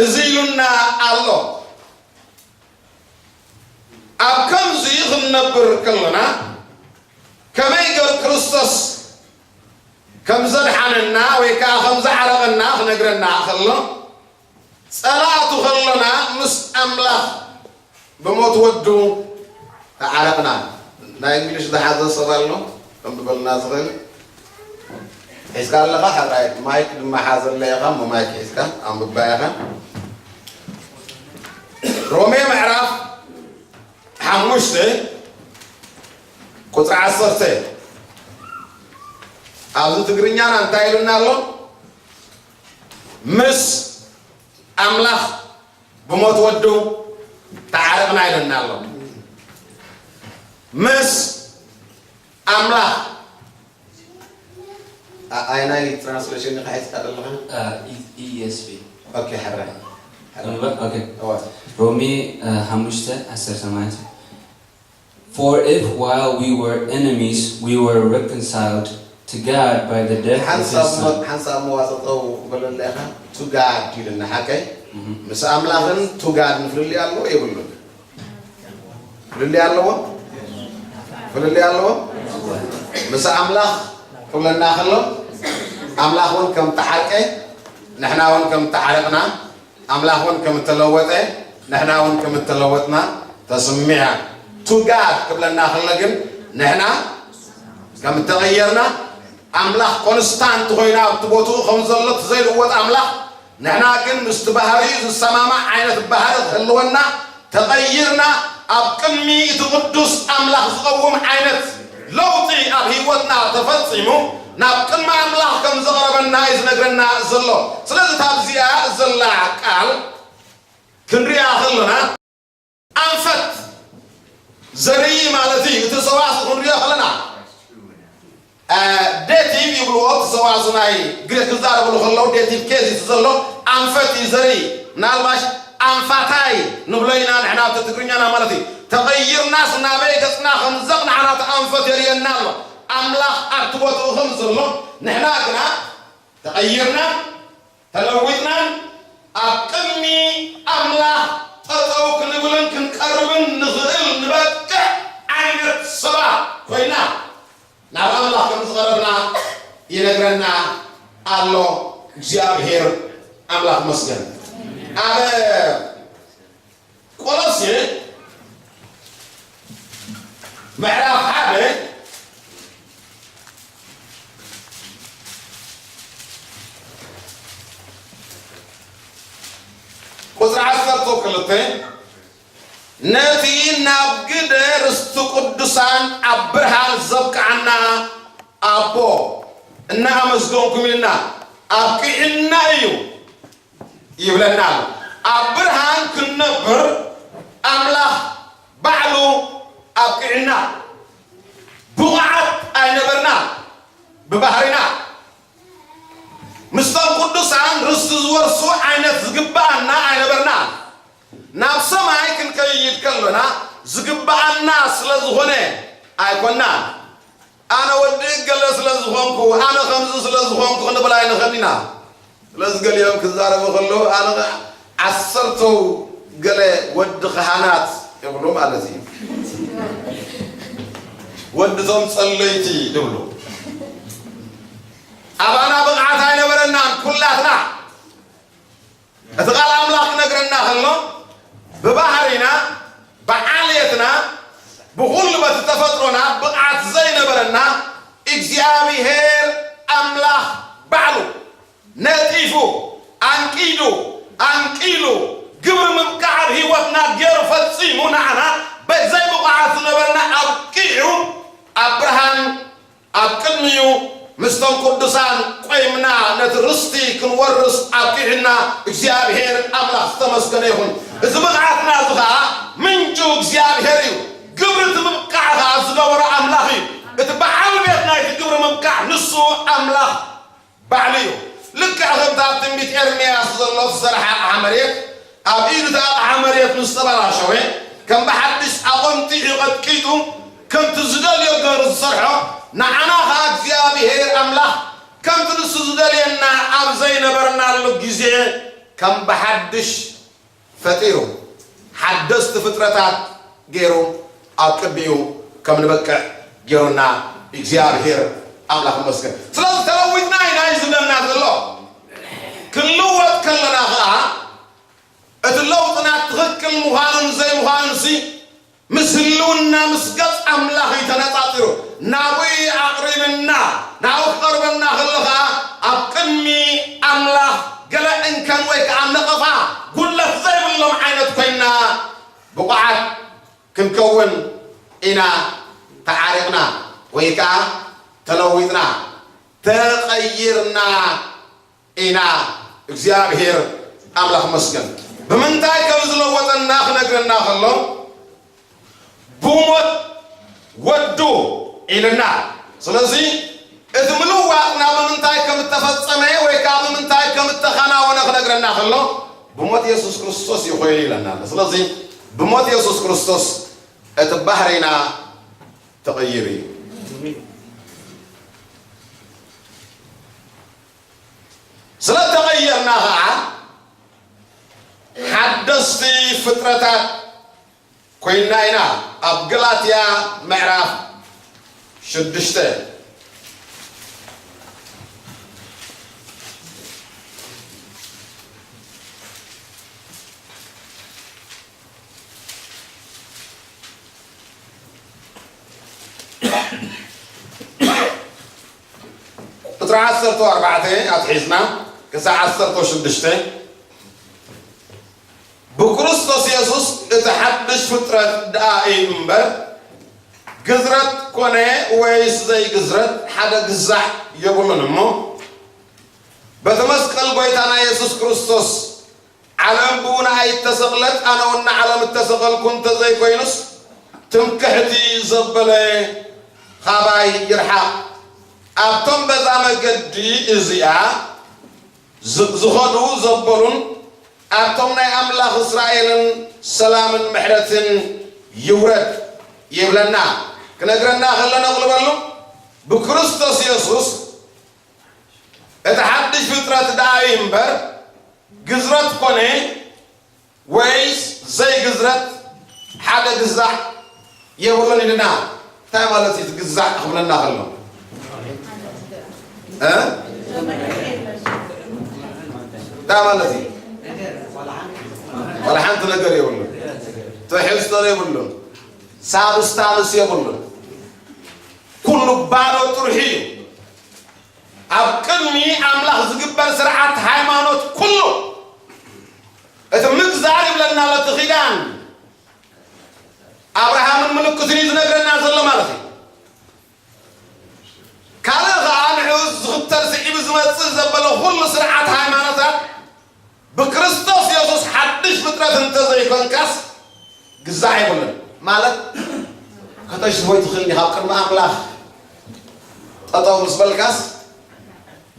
እዚ ኢሉና ኣሎ። ኣብ ከምዚ ክንነብር ከለና ከመይ ገር ክርስቶስ ከም ዘድሓነና ወይ ከዓ ከም ዝዓረቐና ክነግረና ከሎ ጸላእቱ ከሎና ምስ ኣምላኽ ብሞት ወዱ ተዓረቕና። ናይ እንግሊሽ ዝሓዘ ሰብ ኣሎ? ከንብበልና ዝኽእል? ሒዝካ ኣለኻ? ሕራይ ማይክ ድማ ሓዘለ ኢኻ፣ እሞ ማይክ ሒዝካ ኣንብባ ኢኻ። ሮሜ ምዕራፍ ሓሙሽተ ቁጽሪ ዓሰርተ። ኣብዚ ትግርኛና እንታይ ኢሉና ኣሎ? ምስ ኣምላኽ ብሞት ወዱ ተዓረቕና ኢሉና ኣሎ። ምስ ኣምላኽ ኣ-፣ ኣየናይ ትራንስሌሽን ኢኻ ሒዝካ ዘለኻ? እ፣ ኢ-፣ ኢ ኤስ ቪ። ኦኬ፣ ሕራይ። ሕራይ። እምበር፣ ኦኬ። እዋ። ሮሜ፣ እ፣ ሓሙሽተ ዓሰርተ ማለት እዩ። For if while we were enemies, we were reconciled to God by the death of his ሓንሳብ son. ሓንሳብ መዋፅጠው በለለኻ፣ to God ይልና፣ ሓቀይ? እህ። ምስ ኣምላኽን to God ንፍልልይ ኣለዎ የብሉን? ፍልልይ ኣለዎ? ፍልልይ ኣለዎ? ምስ ኣምላኽ ክብለና ከሎ፣ ኣምላኽ እውን ከም ተዓርቀ፣ ንሕና እውን ከም ተዓረቕና፣ ኣምላኽ እውን ከም እተለወጠ፣ ንሕና እውን ከም እተለወጥና ተስሚዓ። To God ክብለና ከሎ ግን፣ ንሕና ከም እተቐየርና፣ ኣምላኽ ኮንስታንት ኮይኑ ኣብቲ ቦትኡ ከም ዘሎ፣ እቲ ዘይልወጥ ኣምላኽ፣ ንሕና ግን ምስቲ ባህሪኡ ዝሰማማዕ ዓይነት ባህሪ ክህልወና ተቐይርና፣ ኣብ ቅድሚ እቲ ቅዱስ ኣምላኽ ዝቐውም ዓይነት ለውጢ ኣብ ህይወትና ተፈጺሙ፣ ናብ ቅድሚ ኣምላኽ ከም ዘቕረበና እዩ ዝነግረና ዘሎ። ስለዚ፣ እታ ኣብዚኣ ዘላ ቃል ክንሪኣ ከለና፣ ኣንፈት ዘርኢ ማለት እዩ። እቲ ሰዋስው ክንሪኦ ከለና፣ እ፣ ዴቲቭ ይብልዎ፣ እቲ ሰዋስው ናይ ግሪክ ክዛረብሉ ከለዉ ዴቲቭ ኬዝ እዩ ዘሎ። ኣንፈት እዩ ዘርኢ። ምናልባሽ ኣንፋታይ ንብሎ ኢና ንሕና ኣብቲ ትግርኛና ማለት እዩ። ተቐይርናስ ናበይ ገጽና ከም ዘቕናዕና እቲ ኣንፈት የርእየና ኣሎ። ኣምላኽ ኣብቲ ቦትኡ ከም ዘሎ፣ ንሕና ግና ተቐይርና፣ ተለዊጥናን ኣብ ቅድሚ ኣምላኽ ጠጠው ክንብልን ክንቀርብን ንኽእል ንበቅዕ ዓይነት ሰባት ኮይና ናብ ኣምላኽ ከም ዝቐረብና ይነግረና ኣሎ። እግዚኣብሔር ኣምላኽ መስገን። ኣብ ቆሎሴ ምዕራፍ ሓደ ቁጽሪ ዓሰርተ ክልተ፣ ነቲ ናብ ግደ ርስቲ ቅዱሳን ኣብ ብርሃን ዘብቅዓና ኣቦ እናኣመስገንኩም ኢልና ኣብቂዕና እዩ ይብለና ኣሎ። ኣብ ብርሃን ክንነብር ኣምላኽ ባዕሉ ኣብቂዕና። ብቑዓት ኣይነበርና ብባህሪና። ምስቶም ቅዱሳን ርስቲ ዝወርሱ ዓይነት ዝግብኣና ኣይነበርና። ናብ ሰማይ ክንከይድ ከሎና ዝግብኣና ስለ ዝኾነ ኣይኮናን። ኣነ ወዲ ገለ ስለ ዝኾንኩ፣ ኣነ ከምዚ ስለ ዝኾንኩ ክንብል ኣይንኽእልን ኢና። ስለዚ ገሊኦም ክዛረቡ ከለዉ፣ ኣነ ኸዓ ዓሰርተው ገለ ወዲ ካህናት ይብሉ ማለት እዩ። ወዲ ቶም ጸለይቲ ይብሉ። ኣባና ብቕዓት ኣይነበረናን ኩላትና። እቲ ቃል ኣምላኽ ክነግረና ከሎ፣ ብባህሪና፣ ብዓሌትና፣ ብኹሉ በቲ ተፈጥሮና ብቕዓት ዘይነበረና፣ እግዚኣብሄር ኣምላኽ ባዕሉ ነጢፉ፣ ኣንቂዱ፣ ኣንቂሉ፣ ግብሪ ምብቃዕ ኣብ ህይወትና ገይሩ ፈጺሙ፣ ንዓና በዘይ ብቑዓት ዝነበርና ኣብቂዑ፣ ኣብ ብርሃን ኣብ ቅድሚኡ ምስቶም ቅዱሳን ቆይምና ነቲ ርስቲ ክንወርስ ኣብቂዕና እግዚኣብሔር ኣምላኽ ዝተመስገነ ይኹን። እዚ ብቕዓትና እዚ ኸዓ ምንጩ እግዚኣብሔር እዩ። ግብሪ እቲ ምብቃዕ ኸዓ ዝገበሮ ኣምላኽ እዩ። እቲ በዓል ቤት ናይቲ ግብሪ ምብቃዕ ንሱ ኣምላኽ ባዕሉ እዩ። ልክዕ ከምታ ኣብ ትንቢት ኤርምያስ ዘሎ ዝተሰርሐ ኣቕሓ መሬት ኣብ ኢዱ እቲ ኣቕሓ መሬት ምስ ተበላሸወ፣ ከም ብሓድሽ ኣቖንጢዑ ቀጥቂጡ፣ ከምቲ ዝደልዮ ገይሩ ዝሰርሖ፣ ንዓና ኸኣ እግዚኣብሄር ኣምላኽ ከምቲ ንሱ ዝደልየና ኣብ ዘይነበርናሉ ግዜ ከም ብሓድሽ ፈጢሩ፣ ሓደስቲ ፍጥረታት ገይሩ ኣብ ቅድሚኡ ከም ንበቅዕ ገይሩና እግዚኣብሄር ኣምላኽ ይመስገን። ስለዚ ተለዊጥና ኢና እዩ ዝብለና ዘሎ። ክንልወጥ ከለና ኸኣ እቲ ለውጥና ትኽክል ምዃኑን ዘይምዃኑንሲ ምስ ህልውና ምስ ገጽ ኣምላኽ እዩ ተነጻጺሩ። ናብኡ ኣቕሪብና፣ ናብኡ ክቐርበና ከሎ ኸኣ ኣብ ቅድሚ ኣምላኽ ገለ እንከን ወይ ከኣ ነቐፋ፣ ጉድለት ዘይብሎም ዓይነት ኮይንና ብቑዓት ክንከውን ኢና ተዓሪቕና ወይ ከኣ ተለዊጥና፣ ተቐይርና ኢና። እግዚኣብሔር ኣምላኽ ይመስገን። ብምንታይ ከም ዝለወጠና ክነግረና ከሎ፣ ብሞት ወዱ ኢልና። ስለዚ እቲ ምልዋጥና ብምንታይ ከም እተፈጸመ ወይ ከዓ ብምንታይ ከም እተኸናወነ ክነግረና ከሎ፣ ብሞት የሱስ ክርስቶስ እዩ ኮይኑ ኢለና ኣሎ። ስለዚ ብሞት የሱስ ክርስቶስ እቲ ባህሪና ተቐይሩ እዩ። ስለ ተቐየርና ኸዓ ሓደስቲ ፍጥረታት ኮይንና ኢና። ኣብ ገላትያ ምዕራፍ ሽዱሽተ ቁጽሪ ዓሰርተ ኣርባዕተ ኣትሒዝና ክሳዕ ዓሰርተ ሽዱሽተ፣ ብክርስቶስ የሱስ እቲ ሓድሽ ፍጥረት ደኣ እዩ እምበር፣ ግዝረት ኮነ ወይስ ዘይግዝረት ሓደ ግዛዕ የብሉን እሞ፣ በቲ መስቀል ጐይታና የሱስ ክርስቶስ ዓለም ብኡ ንኣይ እተሰቕለት፣ ኣነ እውን ንዓለም እተሰቐልኩ እንተ ዘይኮይኑስ፣ ትምክሕቲ ዘበለ ኻባይ ይርሓቕ። ኣብቶም በዛ መገዲ እዚኣ ዝ-፣ ዝኸዱ ዘበሉን፣ ኣብቶም ናይ ኣምላኽ እስራኤልን ሰላምን ምሕረትን ይውረድ ይብለና። ክነግረና ከሎ ነቕልበሉ፣ ብክርስቶስ የሱስ እቲ ሓድሽ ፍጥረት ደኣ እዩ እምበር፣ ግዝረት ኮነ ወይስ ዘይግዝረት ሓደ ግዛዕ የብሉን ኢልና። እንታይ ማለት እዩ እቲ ግዛዕ ክብለና ከሎ? እ? እንታይ ማለት እዩ? ዋላ ሓንቲ ነገር የብሉን። ትሕዝቶ የብሉን። ሳብስታንስ የብሉን። ኩሉ ባዶ ጥርሑ እዩ። ኣብ ቅድሚ ኣምላኽ ዝግበር ስርዓት ሃይማኖት ኩሉ እቲ ምግዛር ይብለና ኣሎ። እቲ ኪዳን ኣብርሃምን ምልክቱን እዩ ዝነግረና ዘሎ ማለት እዩ። ካልእ ኸዓ ንዕኡ ዝኽተል ስዒቡ ዝመጽእ ዘበለ ኩሉ ስርዓት ሃይማኖታት ብክርስቶስ የሱስ ሓድሽ ፍጥረት እንተዘይኮንካስ ግዛዕ የብሉን። ማለት ከተሽትፎ ይትኽእል ኢኻ። ኣብ ቅድሚ ኣምላኽ ጠጠው ምስ በልካስ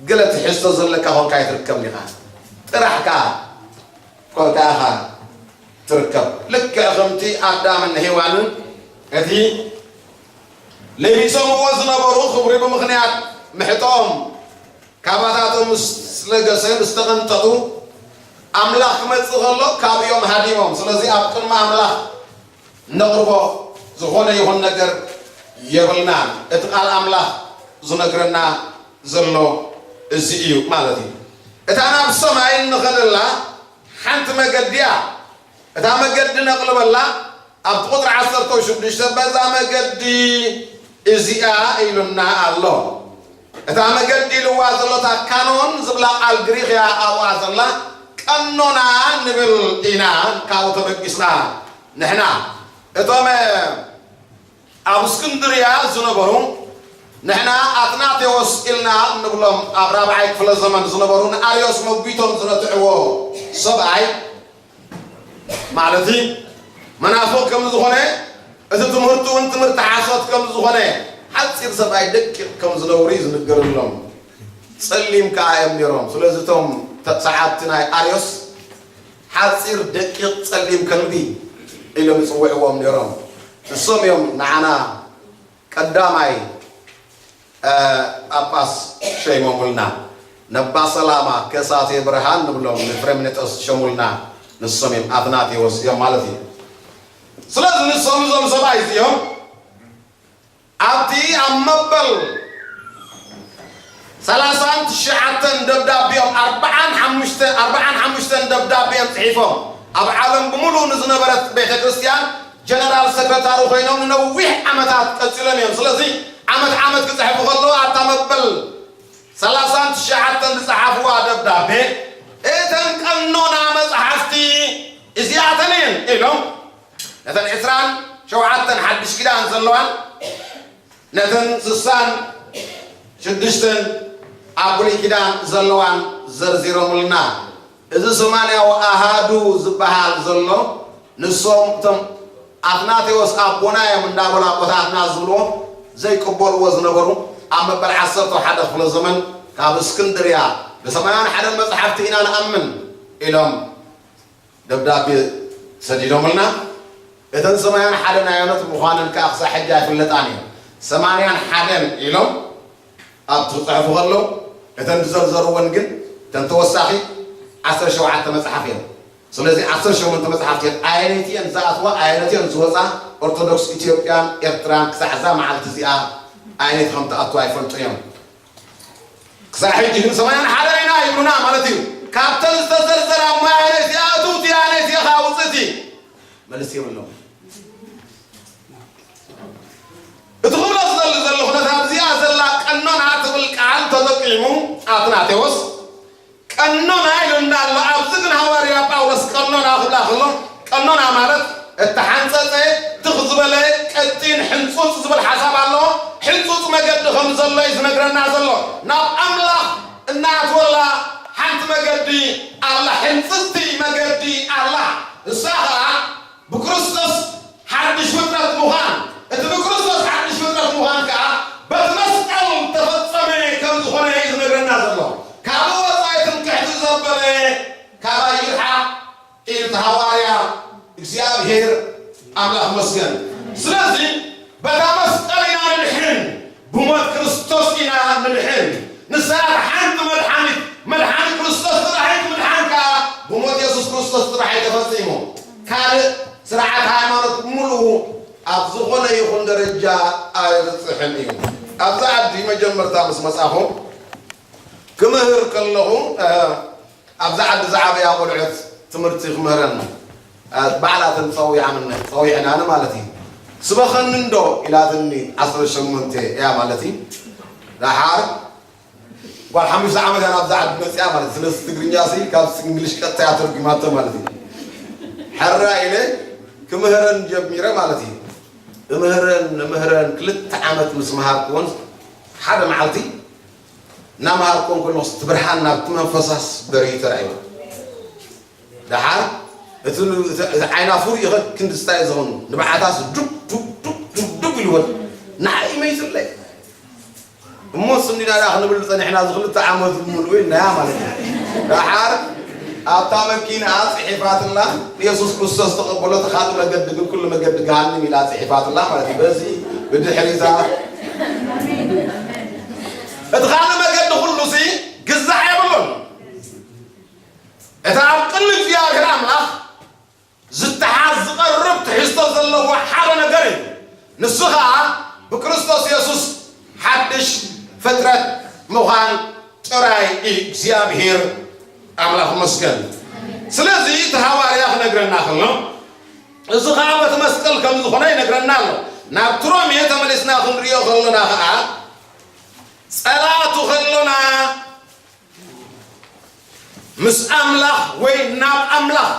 ገለ ትሕዝቶ ዘለካ ኮንካ ኣይትርከብን ኢኻ። ጥራሕ ከኣ ኮንካ ኢኻ ትርከብ። ልክዕ ከምቲ ኣዳምን ሄዋንን እቲ ለቢሶምዎ ዝነበሩ ክብሪ ብምኽንያት ምሕጦም ካባታቶም ምስ ለገሰ፣ ምስ ተቐንጠጡ፣ ኣምላኽ ክመጽእ ከሎ ካብኦም ሃዲሞም። ስለዚ ኣብ ቅድሚ ኣምላኽ ነቕርቦ ዝኾነ ይኹን ነገር የብልናን። እቲ ቃል ኣምላኽ ዝነግረና ዘሎ እዚ እዩ ማለት እዩ። እታ ናብ ሰማይ እንኸደላ ሓንቲ መገዲ እያ። እታ መገዲ ነቕልበላ ኣብቲ ቁጽሪ ዓሰርተ ሽዱሽተ፣ በዛ መገዲ እዚኣ ኢሉና ኣሎ። እታ መገዲ ኢልዋ ዘሎ፣ እታ ካኖን ዝብላ ቃል ግሪኽ እያ ኣብኣ ዘላ። ቀኖና ንብል ኢና ካብኡ ተበጊስና ንሕና። እቶም ኣብ እስክንድርያ ዝነበሩ፣ ንሕና ኣትናቴዎስ ኢልና ንብሎም፣ ኣብ ራብዓይ ክፍለ ዘመን ዝነበሩ፣ ንኣርዮስ መጒቶም ዝነትዕዎ ሰብኣይ፣ ማለት መናፍቕ ከም ዝኾነ፣ እቲ ትምህርቱ እውን ትምህርቲ ሓሶት ከም ዝኾነ፣ ሓጺር ሰብኣይ ደቂቕ ከም ዝነበሩ እዩ ዝንገረሎም። ጸሊም ከኣ እዮም ነይሮም። ስለዚ እቶም ተ-፣ ሰዓብቲ ናይ ኣርዮስ ሓጺር ደቂቕ ጸሊም ከልቢ ኢሎም ይጽውዕዎም ነይሮም። ንሶም እዮም ንዓና ቀዳማይ እ፣ ጳጳስ ሸይሞሙልና። ነባ ሰላማ ከሳቴ ብርሃን ንብሎም ንፍሬምኔጦስ ሸሙልና። ንሶም እዮም ኣትናቴዎስ እዮም ማለት እዩ። ስለዚ ንሶም እዞም ሰብኣይ እዚኦም ኣብቲ ኣብ መበል ሰላሳን ትሽዓተን ደብዳቤኦም ኣርብዓን ሓሙሽተ፣ ኣርብዓን ሓሙሽተን ደብዳቤኦም ጽሒፎም ኣብ ዓለም ብምሉእ ንዝነበረት ቤተ ክርስቲያን ጀነራል ሰክረታሪ ኮይኖም ንነዊሕ ዓመታት ቀጺሎም እዮም። ስለዚ ዓመት ዓመት ክጽሕፉ ከለዉ ኣብታ መበል ሰላሳን ትሽዓተን ዝጸሓፍዋ ደብዳቤ፣ "እተን ቀኖና መጽሓፍቲ እዚኣተን እየን" ኢሎም ነተን ዕስራን ሸውዓተን ሓድሽ ኪዳን ዘለዋን ነተን ስሳን ሽዱሽተን ኣብ ብሉይ ኪዳን ዘለዋን ዘርዚሮምልና። እዚ ሰማንያዊ ኣሃዱ ዝበሃል ዘሎ፣ ንሶም እቶም ኣትናቴዎስ ኣቦና እዮም እንዳበሉ ኣቦታትና ዝብልዎ ዘይቅበልዎ ዝነበሩ፣ ኣብ መበል ዓሰርተ ሓደ ክፍለ ዘመን ካብ እስክንድርያ ብሰማንያን ሓደን መጽሓፍቲ ኢና ንኣምን ኢሎም ደብዳቤ ሰዲዶምልና። እተን ሰማንያን ሓደን ኣየኖት ምዃነን ከኣ ክሳብ ሕጂ ኣይፍለጣን እየን። ሰማንያን ሓደን ኢሎም ኣብቲ ክጽሕፉ ከለዉ፣ እተን ዝዘርዘርወን ግን እተን ተወሳኺ ዓሰርተ ሸውዓተ መጽሓፍ እየን። ስለዚ ዓሰርተ ሸሞንተ መጽሓፍቲ እየን። ኣየነይቲ እየን ዝኣትዋ፣ ኣየነይቲ እየን ዝወጻ፣ ኦርቶዶክስ ኢትዮጵያን ኤርትራን ክሳዕ እዛ መዓልቲ እዚኣ ኣየነይቲ ከም ትኣቱ ኣይፈልጡ እዮም። ክሳብ ሕጂ ግን ሰማንያን ሓደን ኢና ይብሉና ማለት እዩ። ካብተን ዝተዘርዘራ እሞ ኣየነይቲ እያ እትውቲ፣ ኣየነይቲ ኢኻ ውፅእቲ? መልስ የብሎም። እቲ ክብሎ ዝደሊ ዘለኹ ነታ ኣብዚኣ ዘላ ቀኖና ትብል ቃል ተጠቂሙ ኣትናቴዎስ ቀኖና ኢሉና ኣሎ። ኣብዚ ግን ሃዋርያ ጳውሎስ ቀኖና ክብላ ከሎ፣ ቀኖና ማለት እተሓንጸጸ፣ ትኽ ዝበለ፣ ቀጢን፣ ሕንጹጽ ዝብል ሓሳብ ኣሎ። ሕንጹጽ መገዲ ከም ዘሎ እዩ ዝነግረና ዘሎ። ናብ ኣምላኽ እናኣትወላ ሓንቲ መገዲ ኣላ፣ ሕንጽጽቲ መገዲ ኣላ። እሳ ኸኣ ብክርስቶስ ሓድሽ ፍጥረት ምዃን፣ እቲ ብክርስቶስ ሓድሽ ፍጥረት ምዃን ከኣ በቲ መስቀል ተፈጸመ ከም ዝኾነ እዩ ዝነግረና ዘሎ። ካብኡ ወጻኢ ትምክሕቲ ዘበለ ካባይ ይርሓቕ ኢሉ እቲ ሃዋርያ። እግዚኣብሔር ኣምላኽ መስገን። ስለዚ በታ መስቀል ኢና ንድሕን፣ ብሞት ክርስቶስ ኢና ንድሕን። ንሳ እታ ሓንቲ መድሓኒት፣ መድሓኒ ክርስቶስ ጥራሕ እዩ። እቲ ምድሓን ከኣ ብሞት የሱስ ክርስቶስ ጥራሕ እዩ ተፈጺሙ። ካልእ ስርዓት ሃይማኖት ብምሉኡ ኣብ ዝኾነ ይኹን ደረጃ ኣይብጽሕን እዩ። ኣብዛ ዓዲ መጀመርታ ምስ መጻኹ ክምህር ከለኹ፣ እ፣ ኣብዛ ዓዲ ዝዓበያ ቆልዑት ትምህርቲ ክምህረን ባዕላተን ጸዊዓምነ ጸዊዕናኒ ማለት እዩ። ስበኸኒ እንዶ ኢላትኒ ዓሰርተ ሸሞንተ እያ ማለት እዩ። ደሓር ጓል ሓሙሽተ ዓመት እያ ናብዛ ዓዲ መጽያ ማለት እዩ። ስለዚ ትግርኛ ሲ ካብ እንግሊሽ ቀጥታ እያ ተርጉማቶ ማለት እዩ። ሕራ ኢለ ክምህረን ጀሚረ ማለት እዩ። እምህረን እምህረን ክልተ ዓመት ምስ መሃርኩወን ሓደ መዓልቲ እናመሃርኩወን ከለኹ እቲ ብርሃን ናብቲ መንፈሳስ በሪዩ ተራእዩ። ደሓር እቲ ሉ- እቲ- እቲ ዓይና ፍሩይ ይኸ ክንዲ ስታይ ዝኾኑ ንብዓታስ ዱብ ዱብ ዱብ ዱብ ዱብ ኢልወን ንዓይ መይትለይ እሞ ስንዲና ዳ ክንብል ጸኒሕና እዚ ክልተ ዓመት ሙሉእ ኢልናያ ማለት እዩ። ደሓር ኣብታ መኪና ጽሒፋትላ ንየሱስ ክርስቶስ ተቐበሎ እቲ ካልእ መገዲ ግን ኩሉ መገዲ ገሃንም ኢላ ጽሒፋትላ ማለት እዩ። በዚ ብድሕሪዛ እቲ ካልእ መገዲ ኩሉ ሲ ግዛዕ የብሉን። እቲ ኣብ ቅድሚ እግዚኣብሔር ኣምላኽ ዝተሓዝ ዝቐርብ ትሕዝቶ ዘለዎ ሓደ ነገር እዩ። ንሱ ኸኣ ብክርስቶስ የሱስ ሓድሽ ፍጥረት ምዃን ጥራይ እዩ። እግዚኣብሔር ኣምላኽ መስገን። ስለዚ እቲ ሃዋርያ ክነግረና ከሎ እዚ ኸዓ በቲ መስቀል ከም ዝኾነ ይነግረና ኣሎ። ናብ ትሮሜ ተመሊስና ክንሪኦ ከሎና ኸዓ ጸላእቱ ከሎና ምስ ኣምላኽ ወይ ናብ ኣምላኽ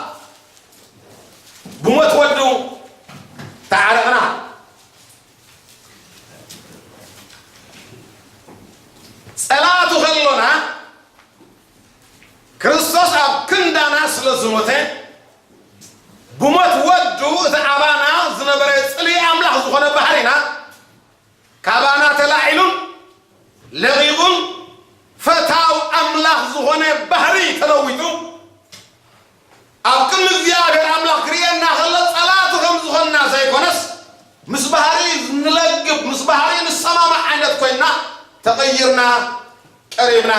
ብሞት ወዱ ተዓረቕና። ጸላእቱ ከሎና ክርስቶስ ኣብ ክንዳና ስለ ዝሞተ ብሞት ወዱ እቲ ኣባና ዝነበረ ጽልኢ ኣምላኽ ዝኾነ ባህሪና ካባና ተላዒሉን ለቒቑን ፈታው ኣምላኽ ዝኾነ ባህሪ ተለዊጡ ኣብ ቅድሚ እግዚኣብሔር ኣምላኽ ክርእየና ከሎ ጸላእቱ ከም ዝኾንና ዘይኮነስ ምስ ባህሪ ንለግብ ምስ ባህሪ ንሰማማዕ ዓይነት ኮይንና ተቐይርና ቀሪብና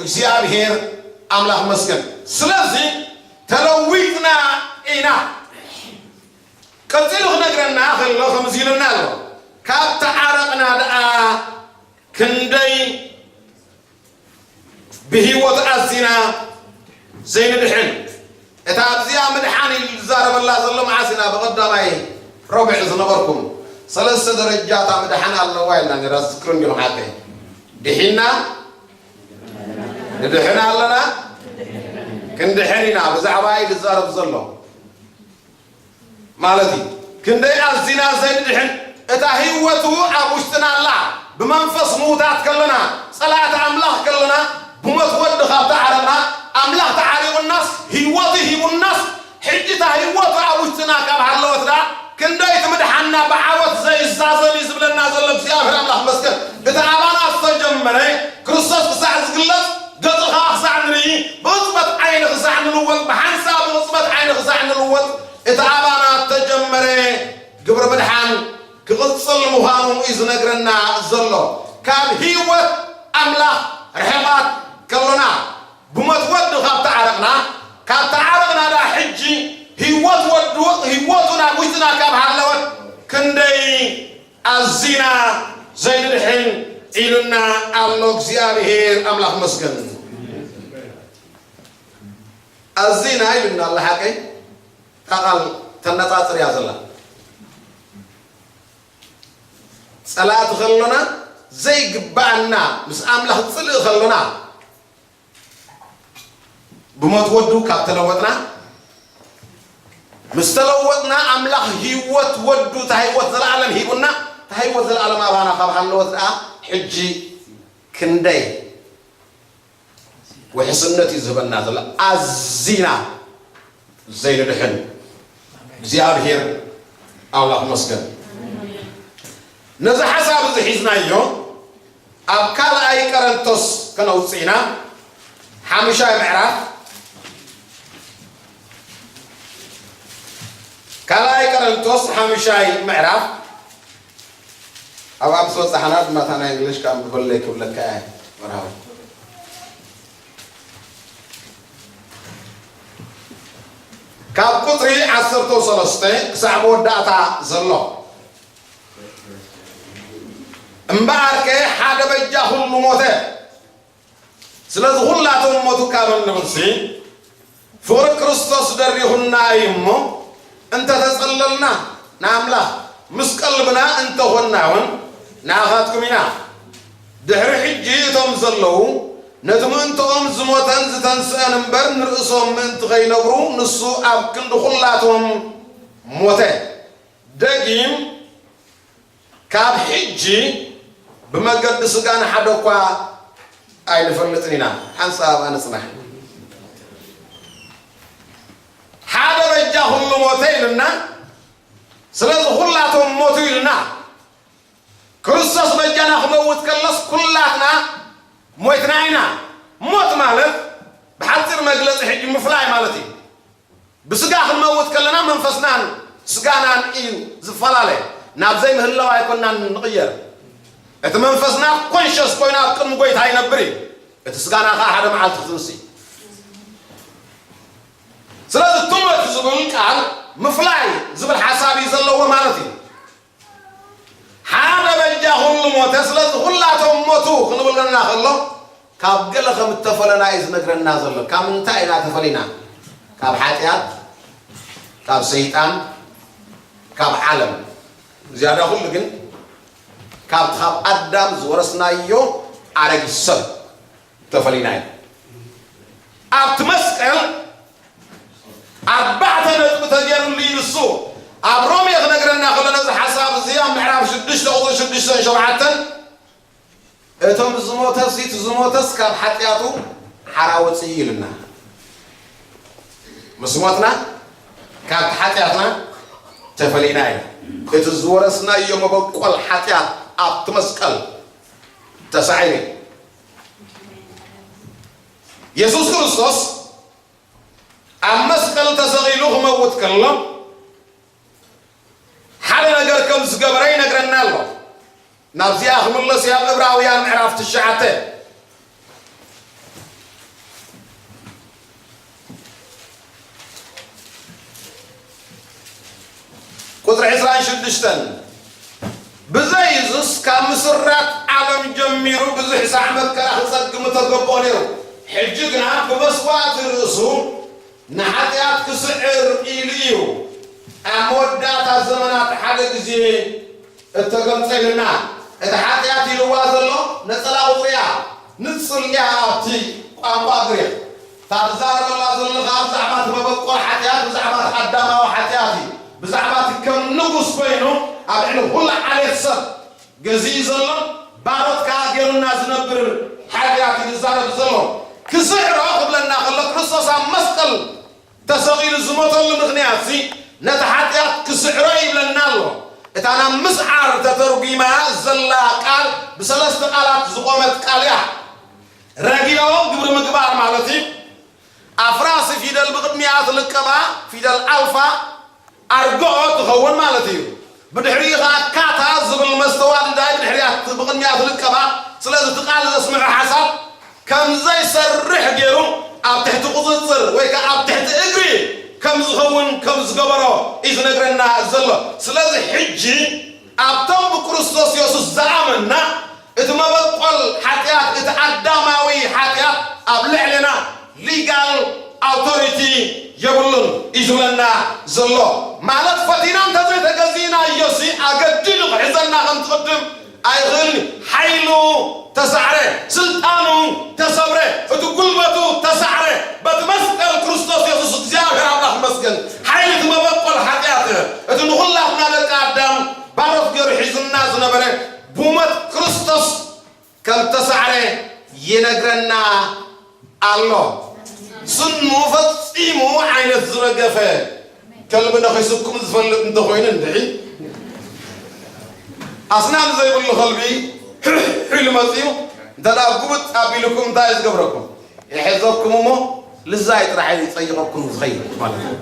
እግዚኣብሔር ኣምላኽ መስገን። ስለዚ ተለዊጥና ኢና። ቀጺሉ ክነግረና ከሎ ከምዚ ኢሉና ኣሎ። ካብ ተዓረቕና ደኣ ክንደይ ብህይወት ኣዚና ዘይንድሕን። እታ ኣብዚኣ ምድሓን ኢሉ ዝዛረበላ ዘሎ መዓስ ኢና ብቐዳማይ ረብዕ ዝነበርኩም ሰለስተ ደረጃታ ምድሓን ኣለዋ ኢልና ነራ ዝዝክሩ እንዲኹም ሓቀይ ድሒና ንድሕን ኣለና ክንድሕን ኢና ብዛዕባ እዩ ዝዛረብ ዘሎ ማለት እዩ። ክንደይ ኣዚና ዘይንድሕን እታ ህይወቱ ኣብ ውሽጥና ኣላ። ብመንፈስ ምውታት ከለና ጸላእቲ ኣምላኽ ከለና ብሞት ወዲ ካብ ተዓረቕና ኣምላኽ ተዓሪቑናስ ህይወቱ ሂቡናስ ሕጂ እታ ህይወቱ ኣብ ውሽጥና ካብ ሃለወት ደኣ ክንደይ ትምድሓና ብዓወት ዘይዛዘም እዩ ዝብለና ዘሎ እግዚኣብሔር ኣምላኽ መስገን። እቲ ኣባና ዝተጀመረ ክርስቶስ ክሳዕ ዝግለጽ ገጹ ኸዓ ክሳዕ ንርኢ ብቕጽበት ዓይኒ ክሳዕ ንልወጥ ብሓንሳብ ብቕጽበት ዓይኒ ክሳዕ ንልወጥ እቲ ኣባና እተጀመረ ግብሪ ምድሓን ክቕጽል ምዃኑ እዩ ዝነግረና ዘሎ። ካብ ህይወት ኣምላኽ ርሕቓት ከሎና ብሞት ወዱ ካብ ተዓረቕና ካብ ተዓረቕና ደኣ ሕጂ ህይወት ወዱ ህይወቱ ናብ ውሽጥና ካብ ሃለወት ክንደይ ኣዚና ዘይንድሕን ኢሉና ኣሎ እግዚኣብሔር ኣምላኽ መስገን። ኣዚና ኢሉና ኣሎ ሓቀይ እታ ቃል ተነጻጽር እያ ዘላ። ጸላእቲ ከሎና ዘይግባኣና ምስ ኣምላኽ ጽልኢ ከሎና ብሞት ወዱ ካብ ተለወጥና ምስ ተለወጥና ኣምላኽ ህይወት ወዱ እታ ህይወት ዘለኣለም ሂቡና እታ ህይወት ዘለኣለም ኣባና ካብ ሃለወት ደኣ ሕጂ ክንደይ ውሕስነት እዩ ዝህበና ዘሎ ኣዚና ዘይንድሕን እግዚኣብሔር ኣምላኽ መስገን ነዚ ሓሳብ እዚ ሒዝናዮ ኣብ ካልኣይ ቀረንቶስ ከነውፅእ ኢና ሓምሻይ ምዕራፍ ካልኣይ ቀረንቶስ ሓምሻይ ምዕራፍ ኣብ ኣብ ዝበፅሓና ድማ እታ ናይ እንግሊሽ ካብ ምበለይ ክብለካ እየ መርሃዊ ካብ ቁፅሪ ዓሰርተ ሰለስተ ክሳዕ መወዳእታ ዘሎ እምበኣርከ ሓደ በጃ ኩሉ ሞተ ስለዚ ኩላቶም ሞቱ ካብ እንብልሲ ፍቕሪ ክርስቶስ ደሪኹና እዩ እሞ እንተ ተጸለልና ንኣምላኽ፣ ምስ ቀልብና እንተ ኾንና እውን ንኣኻትኩም ኢና። ድሕሪ ሕጂ እቶም ዘለዉ ነቲ ምእንትኦም ዝሞተን ዝተንስአን እምበር፣ ንርእሶም ምእንቲ ኸይነብሩ፣ ንሱ ኣብ ክንዲ ኹላቶም ሞተ። ደጊም ካብ ሕጂ ብመገዲ ስጋ ንሓደ እኳ ኣይንፈልጥን ኢና። ሓንሳብ ኣብኣ ንጽናሕ። ሓደ በጃ ኩሉ ሞተ ኢልና፣ ስለዚ ኩላቶም ሞቱ ኢልና። ክርስቶስ በጃና ክመውት ከሎስ ኩላትና ሞይትና ኢና። ሞት ማለት ብሓጺር መግለጺ ሕጂ ምፍላይ ማለት እዩ። ብስጋ ክንመውት ከለና መንፈስናን ስጋናን እዩ ዝፈላለ። ናብ ዘይምህላው ኣይኮናን ንቕየር። እቲ መንፈስና ኮንሸስ ኮይኑ ኣብ ቅድሚ ጎይታ ይነብር እዩ። እቲ ስጋና ከዓ ሓደ መዓልቲ ክትንሲ። ስለዚ ትሞት ዝብል ቃል ምፍላይ ዝብል ሓሳብ እዩ ዘለዎ ማለት እዩ። ሓደ በጃ ኩሉ ሞተ፣ ስለዚ ኩላቶም ሞቱ ክንብለና ከሎ ካብ ገለ ከም እተፈለና እዩ ዝነግረና ዘሎ። ካብ ምንታይ ኢና ተፈሊና? ካብ ሓጢኣት፣ ካብ ሰይጣን፣ ካብ ዓለም። ዝያዳ ኩሉ ግን ካብቲ ካብ ኣዳም ዝወረስናዮ ኣረጊት ሰብ ተፈሊና ኢና። ኣብቲ መስቀል ኣርባዕተ ነጥቢ ተገይሩሉ እዩ ንሱ። ኣብ ሮሜ ክነግረና ከሎ ነዚ ሓሳብ እዚ ኣብ ምዕራፍ ሽዱሽተ ቁጽሪ ሽዱሽተን ሸውዓተን፣ እቶም ዝሞተስ እቲ ዝሞተስ ካብ ሓጢኣቱ ሓራ ወፅእ እዩ ኢልና። ምስ ሞትና ካብቲ ሓጢኣትና ተፈሊና ኢና። እቲ ዝወረስናዮ መበቆል ሓጢኣት ኣብቲ መስቀል ተሳዒሩ እዩ። የሱስ ክርስቶስ ኣብ መስቀል ተሰቒሉ ክመውት ከሎ ሓደ ነገር ከም ዝገበረ ይነግረና ኣሎ። ናብዚኣ ክምለስ እዩ። ኣብ ዕብራውያን ምዕራፍ ትሽዓተ ቁጽሪ ዕስራን ሽዱሽተን፣ ብዘይ እዙስ ካብ ምስራት ዓለም ጀሚሩ ብዙሕ ሳዕ መከራ ክጸግም ተገብኦ ነይሩ። ሕጂ ግና ብመስዋእቲ ርእሱ ንሓጢኣት ክስዕር ኢሉ እዩ ኣብ መወዳእታ ዘመናት ሓደ ግዜ እተገምጸ ኢልና። እቲ ሓጢኣት ኢልዋ ዘሎ ነጸላ ቁጽሪ እያ፣ ንጽል እያ ኣብቲ ቋንቋ ግሪኽ። እታ ትዛረበላ ዘለኻ ብዛዕባ እቲ መበቆል ሓጢኣት፣ ብዛዕባ እቲ ኣዳማዊ ሓጢኣት እዩ። ብዛዕባ እቲ ከም ንጉስ ኮይኑ ኣብ ልዕሊ ኩሉ ዓሌት ሰብ ገዚኡ ዘሎን ባሮት ከኣ ገይሩና ዝነብር ሓጢኣት እዩ ዝዛረብ ዘሎ። ክስዕሮ ክብለና ከሎ ክርስቶስ ኣብ መስቀል ተሰቒሉ ዝሞተሉ ምኽንያትሲ ነቲ ሓጢኣት ክስዕሮ ይብለና ኣሎ። እታ ናብ ምስዓር ተተርጒማ ዘላ ቃል ብሰለስተ ቃላት ዝቖመት ቃል እያ። ረጊኦ ግብሪ ምግባር ማለት እዩ። ኣፍራሲ ፊደል ብቕድሚኣ ትልቀባ ፊደል ኣልፋ ኣርግኦ ትኸውን ማለት እዩ። ብድሕሪኡ ኸዓ ካታ ዝብል መስተዋድዳይ ብድሕሪኣ ብቕድሚኣ ትልቀባ። ስለዚ እቲ ቃል ዘስምዖ ሓሳብ ከም ዘይሰርሕ ገይሩ ኣብ ትሕቲ ቁጽጽር ወይ ከዓ ኣብ ትሕቲ እግሪ ከም ዝኸውን ከም ዝገበሮ እዩ ዝነግረና ዘሎ። ስለዚ ሕጂ ኣብቶም ብክርስቶስ የሱስ ዝኣመንና እቲ መበቆል ሓጢኣት፣ እቲ ኣዳማዊ ሓጢኣት ኣብ ልዕሌና ሊጋል ኣውቶሪቲ የብሉን እዩ ዝብለና ዘሎ። ማለት ፈቲና እንተዘይተገዚእናዮሲ ኣገዲዱ ክሕዘና ከም ትቕድም ኣይኽእልን እዩ። ሓይሉ ተሳዕረ፣ ስልጣኑ ተሰብረ፣ እቲ ጉልበቱ ተሳዕረ። በቲ መስቀል ክርስቶስ የሱስ እግዚኣብሔር ኣምላኽ ይመስገን። ሓይሊ እቲ መበቆል ሓጢኣት፣ እቲ ንኹላትና ደቂ ኣዳም ባሮት ገይሩ ሒዙና ዝነበረ ብሞት ክርስቶስ ከም ተሳዕረ ይነግረና ኣሎ። ስኑ ፈጺሙ ዓይነት ዝረገፈ ከልቢ ነኺሱኩም ዝፈልጥ እንተኾይኑ እንድዒ፣ ኣስናን ዘይብሉ ከልቢ ሕሕ ኢሉ መጺኡ እንተ ደኣ ጉብጥ ኣቢሉኩም እንታይ እዩ ዝገብረኩም? ይሕዘኩም እሞ ልዛይ ጥራሕ እዩ ይጸይቐኩም ዝኸይድ ማለት እዩ።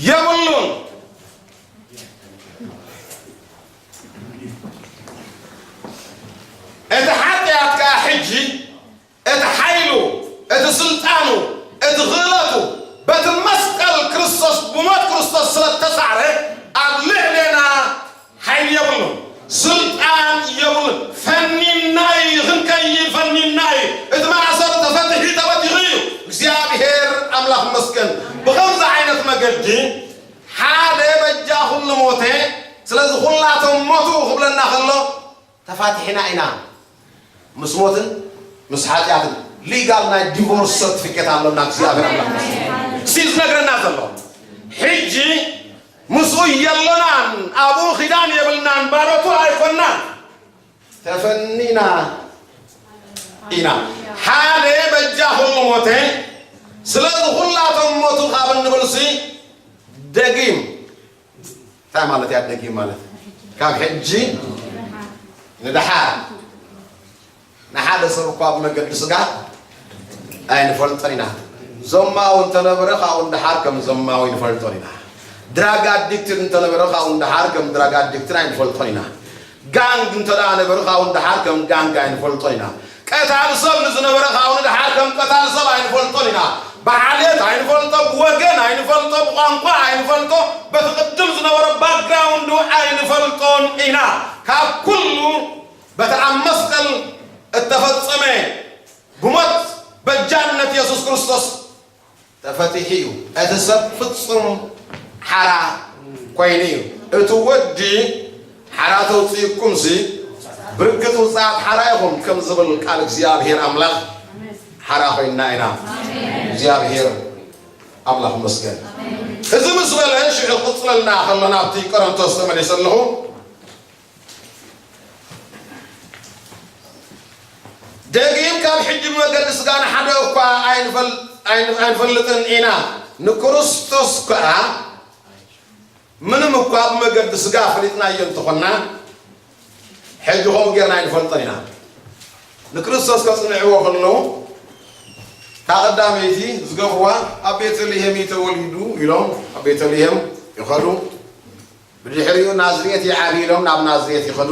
የብሉን። እቲ ሓጢኣት ከኣ ሕጂ እቲ ሓይሉ፣ እቲ ስልጣኑ፣ እቲ ክእለቱ በቲ መስቀል ክርስቶስ ብሞት ክርስቶስ ስለ እተሳዕረ ኣብ ልዕሌና ሓይሊ የብሉን፣ ስልጣን የብሉን። ፈኒና እዩ፣ ክንከይድ ፈኒና እዩ። እቲ ማእሰር ተፈቲሑ ተበቲኹ እዩ። እግዚኣብሔር ኣምላኽ ይመስገን። ብኸምዚ ዓይነት መገዲ ሓደ በጃ ኩሉ ሞተ፣ ስለዚ ኩላቶም ሞቱ ክብለና ከሎ ተፋቲሕና ኢና። ምስ ሞትን ምስ ሓጢኣትን ሊጋል ናይ ዲቮርስ ሰርቲፊኬት ኣሎና። እግዚኣብሔር ኣምላኽ ይመስገን። ሲ ዝነግረና ዘሎ ሕጂ ምስኡ የሎናን ኣብኡ ኪዳን የብልናን፣ ባሮቱ ኣይኮናን። ተፈኒና ኢና። ሓደ በጃ ኩሉ ሞተ፣ ስለዚ ኩላቶም ሞቱ ካብ እንብልሲ ደጊም እንታይ ማለት እያ ደጊም ማለት? ካብ ሕጂ ንደሓር ንሓደ ሰብ እኳ ብመገዲ ስጋ ኣይንፈልጦን ኢና። ዘማዊ እንተነበረ ካብኡ ንደሓር ከም ዘማዊ ንፈልጦን ኢና። ድራግ ኣዲክትድ እንተነበረ ካብኡ ንደሓር ከም ድራግ ኣዲክትድ ኣይንፈልጦን ኢና። ጋንግ እንተ ደኣ ነበረ ካብኡ ንደሓር ከም ጋንግ ኣይንፈልጦን ኢና። ቀታሊ ሰብ ንዝነበረ ካብኡ ንደሓር ከም ቀታሊ ሰብ ኣይንፈልጦን ኢና። ብዓሌት ኣይንፈልጦ፣ ብወገን ኣይንፈልጦ፣ ብቋንቋ ኣይንፈልጦ፣ በቲ ቅድም ዝነበረ ባክግራውንዱ ኣይንፈልጦን ኢና። ካብ ኩሉ በቲ ኣብ መስቀል እተፈጸመ ብሞት በጃነት የሱስ ክርስቶስ ተፈቲሑ እዩ። እቲ ሰብ ፍጹም ሓራ ኮይኑ እዩ። እቲ ወዲ ሓራ ተውጽእኩምሲ ብርግጽ ውጽኣት ሓራ ኢኹም ከም ዝብል ቃል እግዚኣብሔር ኣምላኽ ሓራ ኮይንና ኢና። እግዚኣብሔር ኣምላኽ ይመስገን። እዚ ምስ በለ ሽዑ ክቕጽለልና ከሎ ናብቲ ቆሮንቶስ ተመሊሰ ኣለኹ። ደጊም ካብ ሕጂ ብመገዲ ስጋ ንሓደ እኳ ኣይንፈል-፣ ኣይን-፣ ኣይንፈልጥን ኢና። ንክርስቶስ ከኣ ምንም እኳ ብመገዲ ስጋ ፈሊጥናዮ እንተኾንና፣ ሕጂ ከምኡ ጌርና ኣይንፈልጦን ኢና። ንክርስቶስ ከጽንዕዎ ከለዉ፣ እታ ቀዳመይቲ ዝገብርዋ፣ ኣብ ቤተልሔም እዩ ተወሊዱ ኢሎም ኣብ ቤተልሔም ይኸዱ። ብድሕሪኡ ናዝሬት ይዓቢ ኢሎም ናብ ናዝሬት ይኸዱ።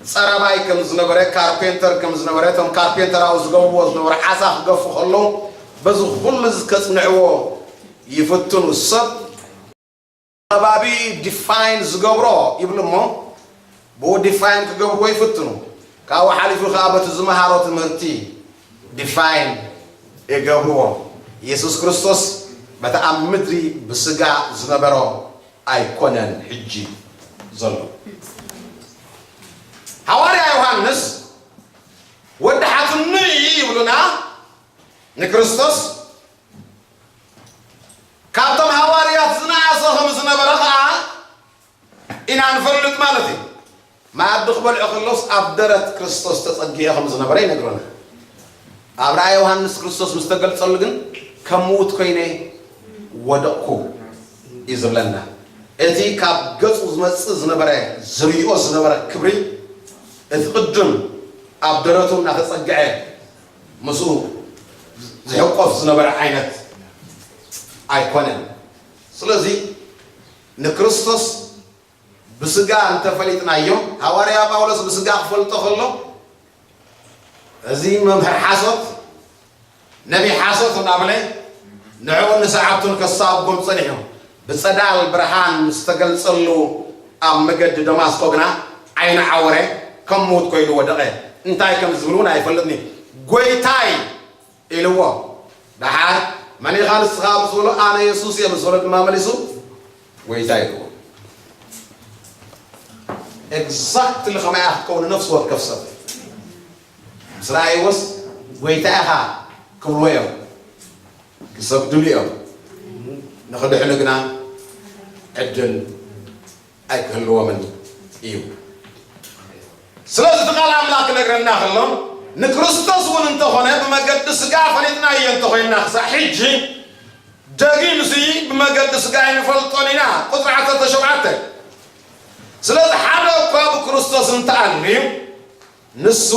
ጸራባይ ከም ዝነበረ፣ ካርፔንተር ከም ዝነበረ፣ እቶም ካርፔንተር ኣብኡ ዝገብርዎ ዝነበሩ ዓሳ ክገፉ ከለዉ፣ በዚ ኩሉ እዚ ከጽንዕዎ ይፍትኑ። ሰብ ከባቢ ዲፋይን ዝገብሮ ይብሉ እሞ፣ ብኡ ዲፋይን ክገብርዎ ይፍትኑ። ካብኡ ሓሊፉ ከኣ በቲ ዝመሃሮ ትምህርቲ ዲፋይን ይገብርዎ። የሱስ ክርስቶስ በቲ ኣብ ምድሪ ብስጋ ዝነበሮ ኣይኮነን ሕጂ ዘሎ። ሃዋርያ ዮሃንስ ወዲ ሓትኑ እዩ ይብሉና ንክርስቶስ። ካብቶም ሃዋርያት ዝነኣሰ ከም ዝነበረ ኸዓ ኢና ንፈልጥ ማለት እዩ። መኣዲ ክበልዑ ከለውስ ኣብ ደረት ክርስቶስ ተጸጊዐ ከም ዝነበረ ይነግረና። ኣብ ራእይ ዮሃንስ ክርስቶስ ምስ ተገልጸሉ ግን ከም ምዉት ኮይነ ወደቕኩ እዩ ዝብለና። እቲ ካብ ገጹ ዝመጽእ ዝነበረ፣ ዝርእዮ ዝነበረ ክብሪ፣ እቲ ቅድም ኣብ ደረቱ እናተጸግዐ ምስኡ ዝሕቆፍ ዝነበረ ዓይነት ኣይኮነን። ስለዚ ንክርስቶስ ብስጋ እንተፈሊጥናዮ፣ ሃዋርያ ጳውሎስ ብስጋ ክፈልጦ ከሎ፣ እዚ መምህር ሓሶት፣ ነቢይ ሓሶት እናበለ ንዕኡን ንሰዓብቱን ከሳጉጎም ጸኒሑ። ብጸዳል ብርሃን ምስ ተገልጸሉ ኣብ መገዲ ደማስቆ ግና ዓይኑ ዓወረ፣ ከም ምዉት ኮይኑ ወደቐ። እንታይ ከም ዝብል እውን ኣይፈልጥን እዩ። ጐይታይ ኢልዎ። ደሓር መን ኢኻ ንስኻ ምስ በሎ፣ ኣነ የሱስ እየ ምስ በሎ ድማ መሊሱ፣ ጐይታ ኢልዎ። ኤግዛክትሊ ከማይ እያ ክትከውን ነፍሲ ወከፍ ሰብ። ምስ ረኣይዎስ ጐይታ ኢኻ ክብልዎ እዮም፣ ክሰግድሉ እዮም። ንኽድሕኑ ግና ዕድል ኣይክህልዎምን እዩ። ስለዚ እቲ ቃል ኣምላኽ ክነግረና ከሎ፣ ንክርስቶስ እውን እንተኾነ ብመገዲ ስጋ ፈሊጥናዮ እንተኾይንና ክሳዕ ሕጂ፣ ደጊምሲ ብመገዲ ስጋ ኣይንፈልጦን ኢና። ቁጽሪ ዓሰርተ ሸውዓተ። ስለዚ ሓደ እኳ ብክርስቶስ እንተኣልዩ፣ ንሱ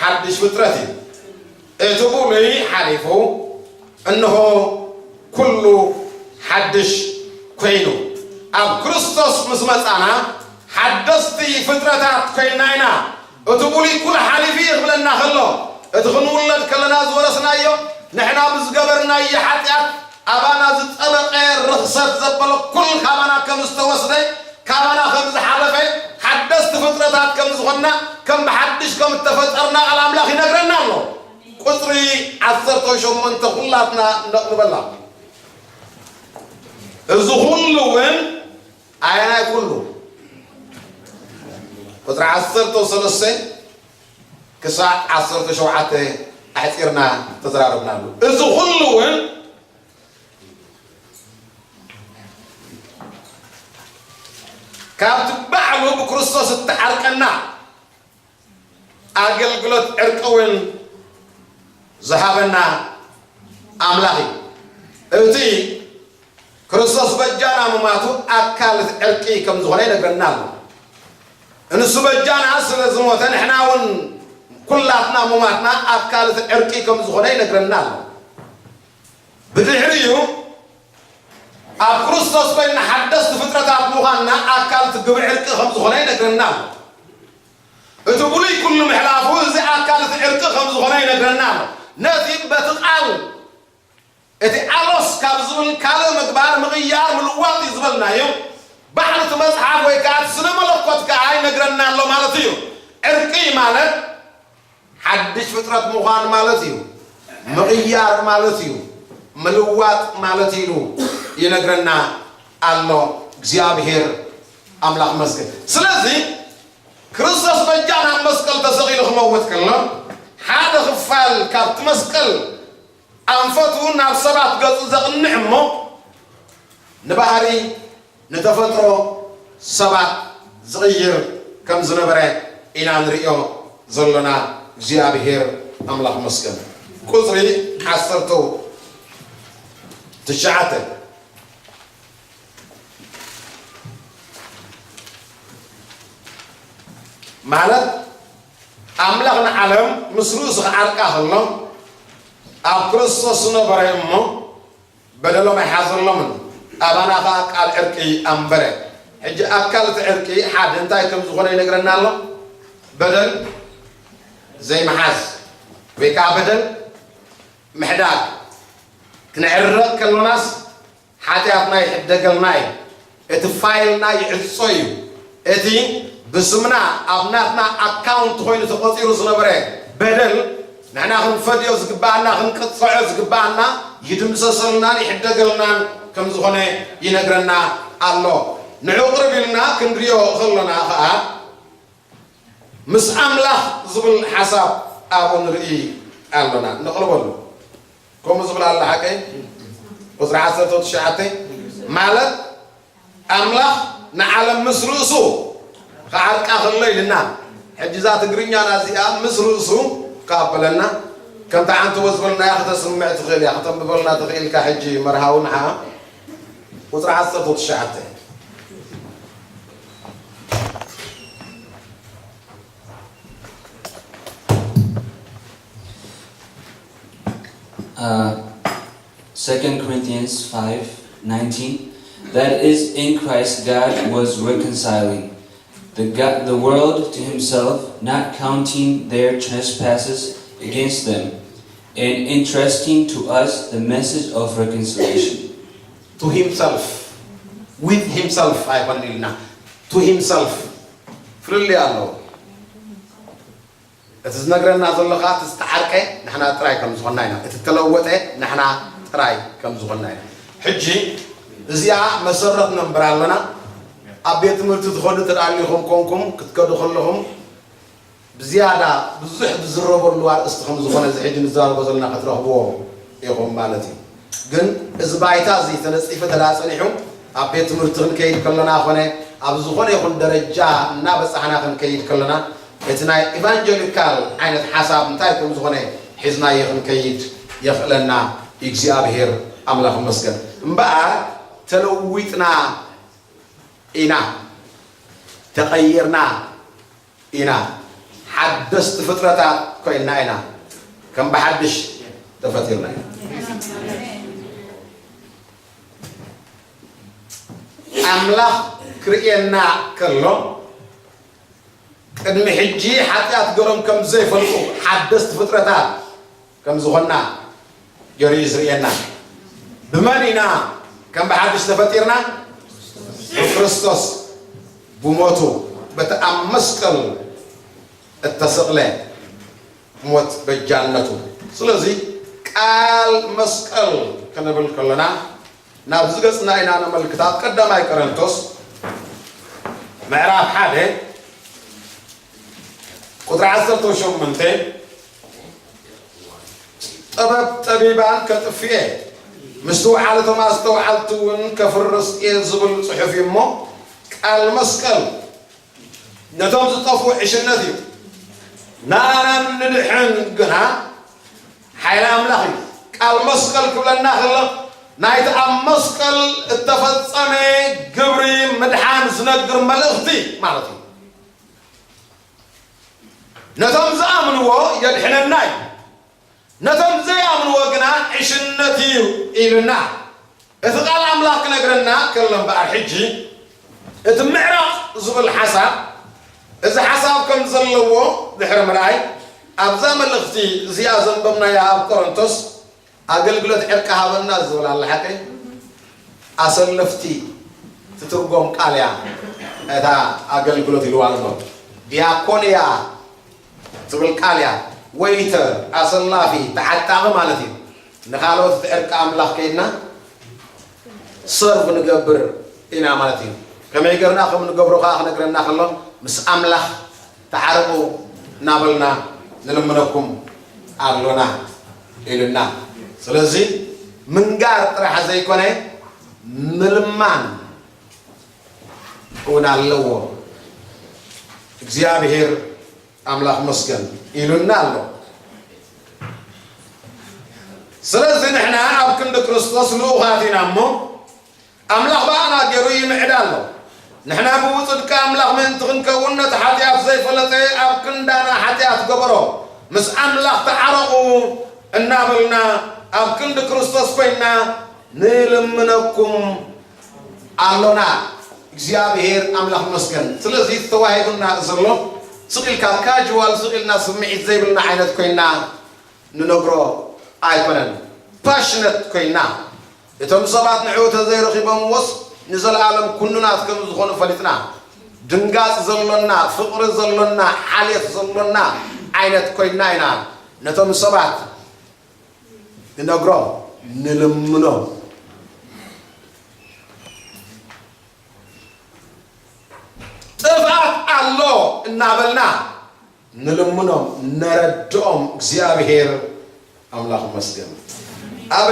ሓድሽ ፍጥረት እዩ። እቲ ብሉይ ሓሊፉ፣ እንሆ፣ ኩሉ ሓድሽ ኮይኑ። ኣብ ክርስቶስ ምስ መጻና፣ ሓደስቲ ፍጥረታት ኮይንና ኢና። እቲ ብሉይ ኩሉ ሓሊፉ እዩ ክብለና ከሎ፣ እቲ ክንውለድ ከለና ዝወረስናዮ፣ ንሕና ብዝገበርናዮ ሓጢኣት፣ ኣባና ዝጸበቐ ርኽሰት ዘበለ ኩሉ ካባና ከም ዝተወስደ፣ ካባና ከም ዝሓለፈ፣ ሓደስቲ ፍጥረታት ከም ዝኾንና፣ ከም ብሓድሽ ከም እተፈጠርና ቃል ኣምላኽ ይነግረና ኣሎ። ቁጽሪ ዓሰርተ ሸሞንተ ኩላትና ነቕርበላ። እዚ ኩሉ እውን ኣየናይ ኩሉ? ቁፅሪ ዓሰርተ ሰለስተ ክሳዕ ዓሰርተ ሸውዓተ ኣሕፂርና ተዘራረብናሉ። እዚ ኩሉ እውን ካብቲ ባዕሉ ብክርስቶስ እተዓርቀና ኣገልግሎት ዕርቂ እውን ዝሃበና ኣምላኽ እዩ። እቲ ክርስቶስ በጃና ምማቱ ኣካል እቲ ዕርቂ ከም ዝኾነ ይነግረና ኣሎ። ንሱ በጃና ስለ ዝሞተ ንሕና እውን ኩላትና ምማትና ኣካል እቲ ዕርቂ ከም ዝኾነ ይነግረና ኣሎ። ብድሕሪኡ ኣብ ክርስቶስ ኮይንና ሓደስቲ ፍጥረታት ምዃንና ኣካል እቲ ግብሪ ዕርቂ ከም ዝኾነ ይነግረና ኣሎ። እቲ ብሉይ ኩሉ ምሕላፉ እዚ ኣካል እቲ ዕርቂ ከም ዝኾነ ይነግረና ኣሎ። ነቲ በቲ ቃል እቲ ኣሎስ ካብ ዝብል ካልእ ምግባር፣ ምቕያር፣ ምልዋጥ እዩ ዝበልናዮ። ባዕሉ እቲ መጽሓፍ ወይ ከዓ እቲ ስነ መለኮት ከዓ ይነግረና ኣሎ ማለት እዩ። ዕርቂ ማለት ሓድሽ ፍጥረት ምዃን ማለት እዩ። ምቕያር ማለት እዩ። ምልዋጥ ማለት ኢሉ ይነግረና ኣሎ እግዚኣብሔር ኣምላኽ መስገን። ስለዚ ክርስቶስ በጃና ኣብ መስቀል ተሰቒሉ ክመውት ከሎ ሓደ ክፋል ካብቲ መስቀል ኣንፈቱ ናብ ሰባት ገጹ ዘቕንዕ እሞ ንባህሪ ንተፈጥሮ ሰባት ዝቕይር ከም ዝነበረ ኢና ንርእዮ ዘሎና። እግዚኣብሔር ኣምላኽ መስገን። ቁጽሪ ዓሰርተ ትሽዓተ ማለት ኣምላኽ ንዓለም ምስ ርእሱ ክዓርቃ ከሎ ኣብ ክርስቶስ ዝነበረ እሞ በደሎም ኣይሓዘሎምን፣ ኣባና ኸዓ ቃል ዕርቂ ኣንበረ። ሕጂ ኣካል እቲ ዕርቂ ሓደ እንታይ ከም ዝኾነ ይነግረና ኣሎ። በደል ዘይምሓዝ ወይ ከዓ በደል ምሕዳግ። ክንዕረቕ ከሎናስ ሓጢኣትና ይሕደገልና እዩ። እቲ ፋይልና ይዕጾ እዩ። እቲ ብስምና ኣብ ናትና ኣካውንት ኮይኑ ተቆጺሩ ዝነበረ በደል ንሕና ክንፈድዮ ዝግባኣና፣ ክንቅጽዖ ዝግባኣና ይድምሰሰልናን ይሕደገልናን ከም ዝኾነ ይነግረና ኣሎ። ንዑ ቅርብ ኢልና ክንሪኦ ከሎና ኸኣ ምስ ኣምላኽ ዝብል ሓሳብ ኣብኡ ንርኢ ኣሎና። ነቕርበሉ። ከምኡ ዝብል ኣሎ ሓቀይ? ቁጽሪ ዓሰርተ ትሽዓተ ማለት ኣምላኽ ንዓለም ምስ ርእሱ ክዓርቃ ከሎ ኢልና። ሕጂ እዛ ትግርኛና እዚኣ ምስ ርእሱ ካብ በለና፣ ከምቲ ዓንተቦ ዝበልናያ ከተስምዕ ትኽእል እያ። ከተንብበልና ትኽእል ኢልካ ሕጂ መርሃዊ ንዓ። ቁጽሪ ዓሰርተ ትሽዓተ። Uh, Second Corinthians five nineteen, that is, in Christ God was reconciling the, God, the world to himself, not counting their trespasses against them, and entrusting to us the message of reconciliation. To himself, with himself ኣይኮን ኢልና፣ to himself ፍልልይ ኣለዎ። እቲ ዝነግረና ዘሎ ኸዓ እቲ ዝተዓርቀ ንሕና ጥራይ ከም ዝኾንና ኢና። እቲ ተለወጠ ንሕና ጥራይ ከም ዝኾንና ኢና። ሕጂ እዚኣ መሰረት ነንብር ኣለና። ኣብ ቤት ትምህርቲ ትኸዱ ተዳሊኹም ኮንኩም ክትከዱ ከለኹም ብዝያዳ ብዙሕ ዝዝረበሉ ኣርእስቲ ከም ዝኾነ እዚ ሕጂ ንዛረቦ ዘለና ክትረኽብዎ ኢኹም ማለት እዩ። ግን እዚ ባይታ እዚ ተነፂፉ ተዳፀኒሑ ኣብ ቤት ትምህርቲ ክንከይድ ከለና ኾነ ኣብ ዝኾነ ይኹን ደረጃ እናበፃሕና ክንከይድ ከለና እቲ ናይ ኢቫንጀሊካል ዓይነት ሓሳብ እንታይ ከም ዝኾነ ሒዝናዮ ክንከይድ የኽእለና እግዚኣብሔር ኣምላኽ ይመስገን። እምበኣር ተለዊጥና ኢና፣ ተቐይርና ኢና፣ ሓደስቲ ፍጥረታት ኮይንና ኢና፣ ከም ብሓድሽ ተፈጢርና ኢና። ኣምላኽ ክርእየና ከሎ ቅድሚ ሕጂ ሓጢኣት ገሮም ከም ዘይፈልጡ ሓደስቲ ፍጥረታት ከም ዝኾንና ገይሩ እዩ ዝርእየና። ብመን ኢና ከም ብሓድሽ ተፈጢርና? ብክርስቶስ ብሞቱ በቲ ኣብ መስቀል እተሰቕለ ሞት በጃነቱ። ስለዚ ቃል መስቀል ክንብል ከለና ናብዚ ገጽና ኢና ነመልክት። ኣብ ቀዳማይ ቆሮንቶስ ምዕራፍ ሓደ ቁጽሪ ዓሰርተ ሸሞንተ፣ "ጥበብ ጠቢባን ከጥፍኤ፣ ምስትውዓል እቶም ኣስተውዓልቲ እውን ከፍርስ እየ" ዝብል ጽሑፍ እዩ እሞ፣ ቃል መስቀል ነቶም ዝጠፍኡ ዕሽነት እዩ፣ ንኣና ንድሕን ግና ሓይሊ ኣምላኽ እዩ። ቃል መስቀል ክብለና ከሎ፣ ናይቲ ኣብ መስቀል እተፈጸመ ግብሪ ምድሓን ዝነግር መልእኽቲ ማለት እዩ። ነቶም ዝኣምንዎ የድሕነና እዩ፣ ነቶም ዘይኣምንዎ ግና ዕሽነት እዩ ኢሉና። እቲ ቃል ኣምላኽ ክነግረና ከሎ እምበኣር፣ ሕጂ እቲ ምዕራቕ ዝብል ሓሳብ፣ እዚ ሓሳብ ከም ዘለዎ ድሕሪ ምርኣይ፣ ኣብዛ መልእኽቲ እዚኣ ዘንበብናያ ኣብ ቆሮንቶስ፣ "ኣገልግሎት ዕርቂ ሃበና" ዝብል ኣላ፣ ሓቀይ? ኣሰለፍቲ ትትርጎም ቃል እያ እታ ኣገልግሎት ኢልዋ ኣሎ። ዲያኮንያ ትብል ቃል እያ። ወይተር፣ ኣሰላፊ፣ ተዓጣቒ ማለት እዩ። ንኻልኦት እቲ ዕርቂ ኣምላኽ ከይድና ሰርቭ ንገብር ኢና ማለት እዩ። ከመይ ገርና ከም ንገብሮ ከኣ ክነግረና ከሎ፣ "ምስ ኣምላኽ ተዓረቑ እናበልና ንልምነኩም ኣሎና" ኢሉና። ስለዚ ምንጋር ጥራሕ ዘይኮነ፣ ምልማን እውን ኣለዎ። "እግዚኣብሔር ኣምላኽ መስገን" ኢሉና ኣሎ። ስለዚ ንሕና ኣብ ክንዲ ክርስቶስ ልኡኻት ኢና እሞ፣ ኣምላኽ ብኣና ገይሩ ይምዕድ ኣሎ። ንሕና ብውጹእ ድቂ ኣምላኽ ምእንቲ ክንከውን፣ ነቲ ሓጢኣት ዘይፈለጠ ኣብ ክንዳና ሓጢኣት ገበሮ። "ምስ ኣምላኽ ተዓረቑ" እናበልና ኣብ ክንዲ ክርስቶስ ኮይንና ንልምነኩም ኣሎና። እግዚኣብሔር ኣምላኽ ይመስገን። ስለዚ ተዋሂቡና ዘሎ ስቕ ኢልካ ካጅዋል፣ ስቕ ኢልና ስምዒት ዘይብልና ዓይነት ኮይንና ንነግሮ ኣይኮነን። ፓሽነት ኮይንና፣ እቶም ሰባት ንዕኡ ተዘይረኺቦምዎስ ንዘለኣለም ኩኑናት ከም ዝኾኑ ፈሊጥና፣ ድንጋጽ ዘሎና፣ ፍቕሪ ዘሎና፣ ሓልዮት ዘሎና ዓይነት ኮይንና ኢና ነቶም ሰባት ንነግሮም፣ ንልምኖም። ጥፍኣት ኣሎ እናበልና ንልምኖም፣ ነረድኦም። እግዚኣብሔር ኣምላኽ ይመስገን። ኣብ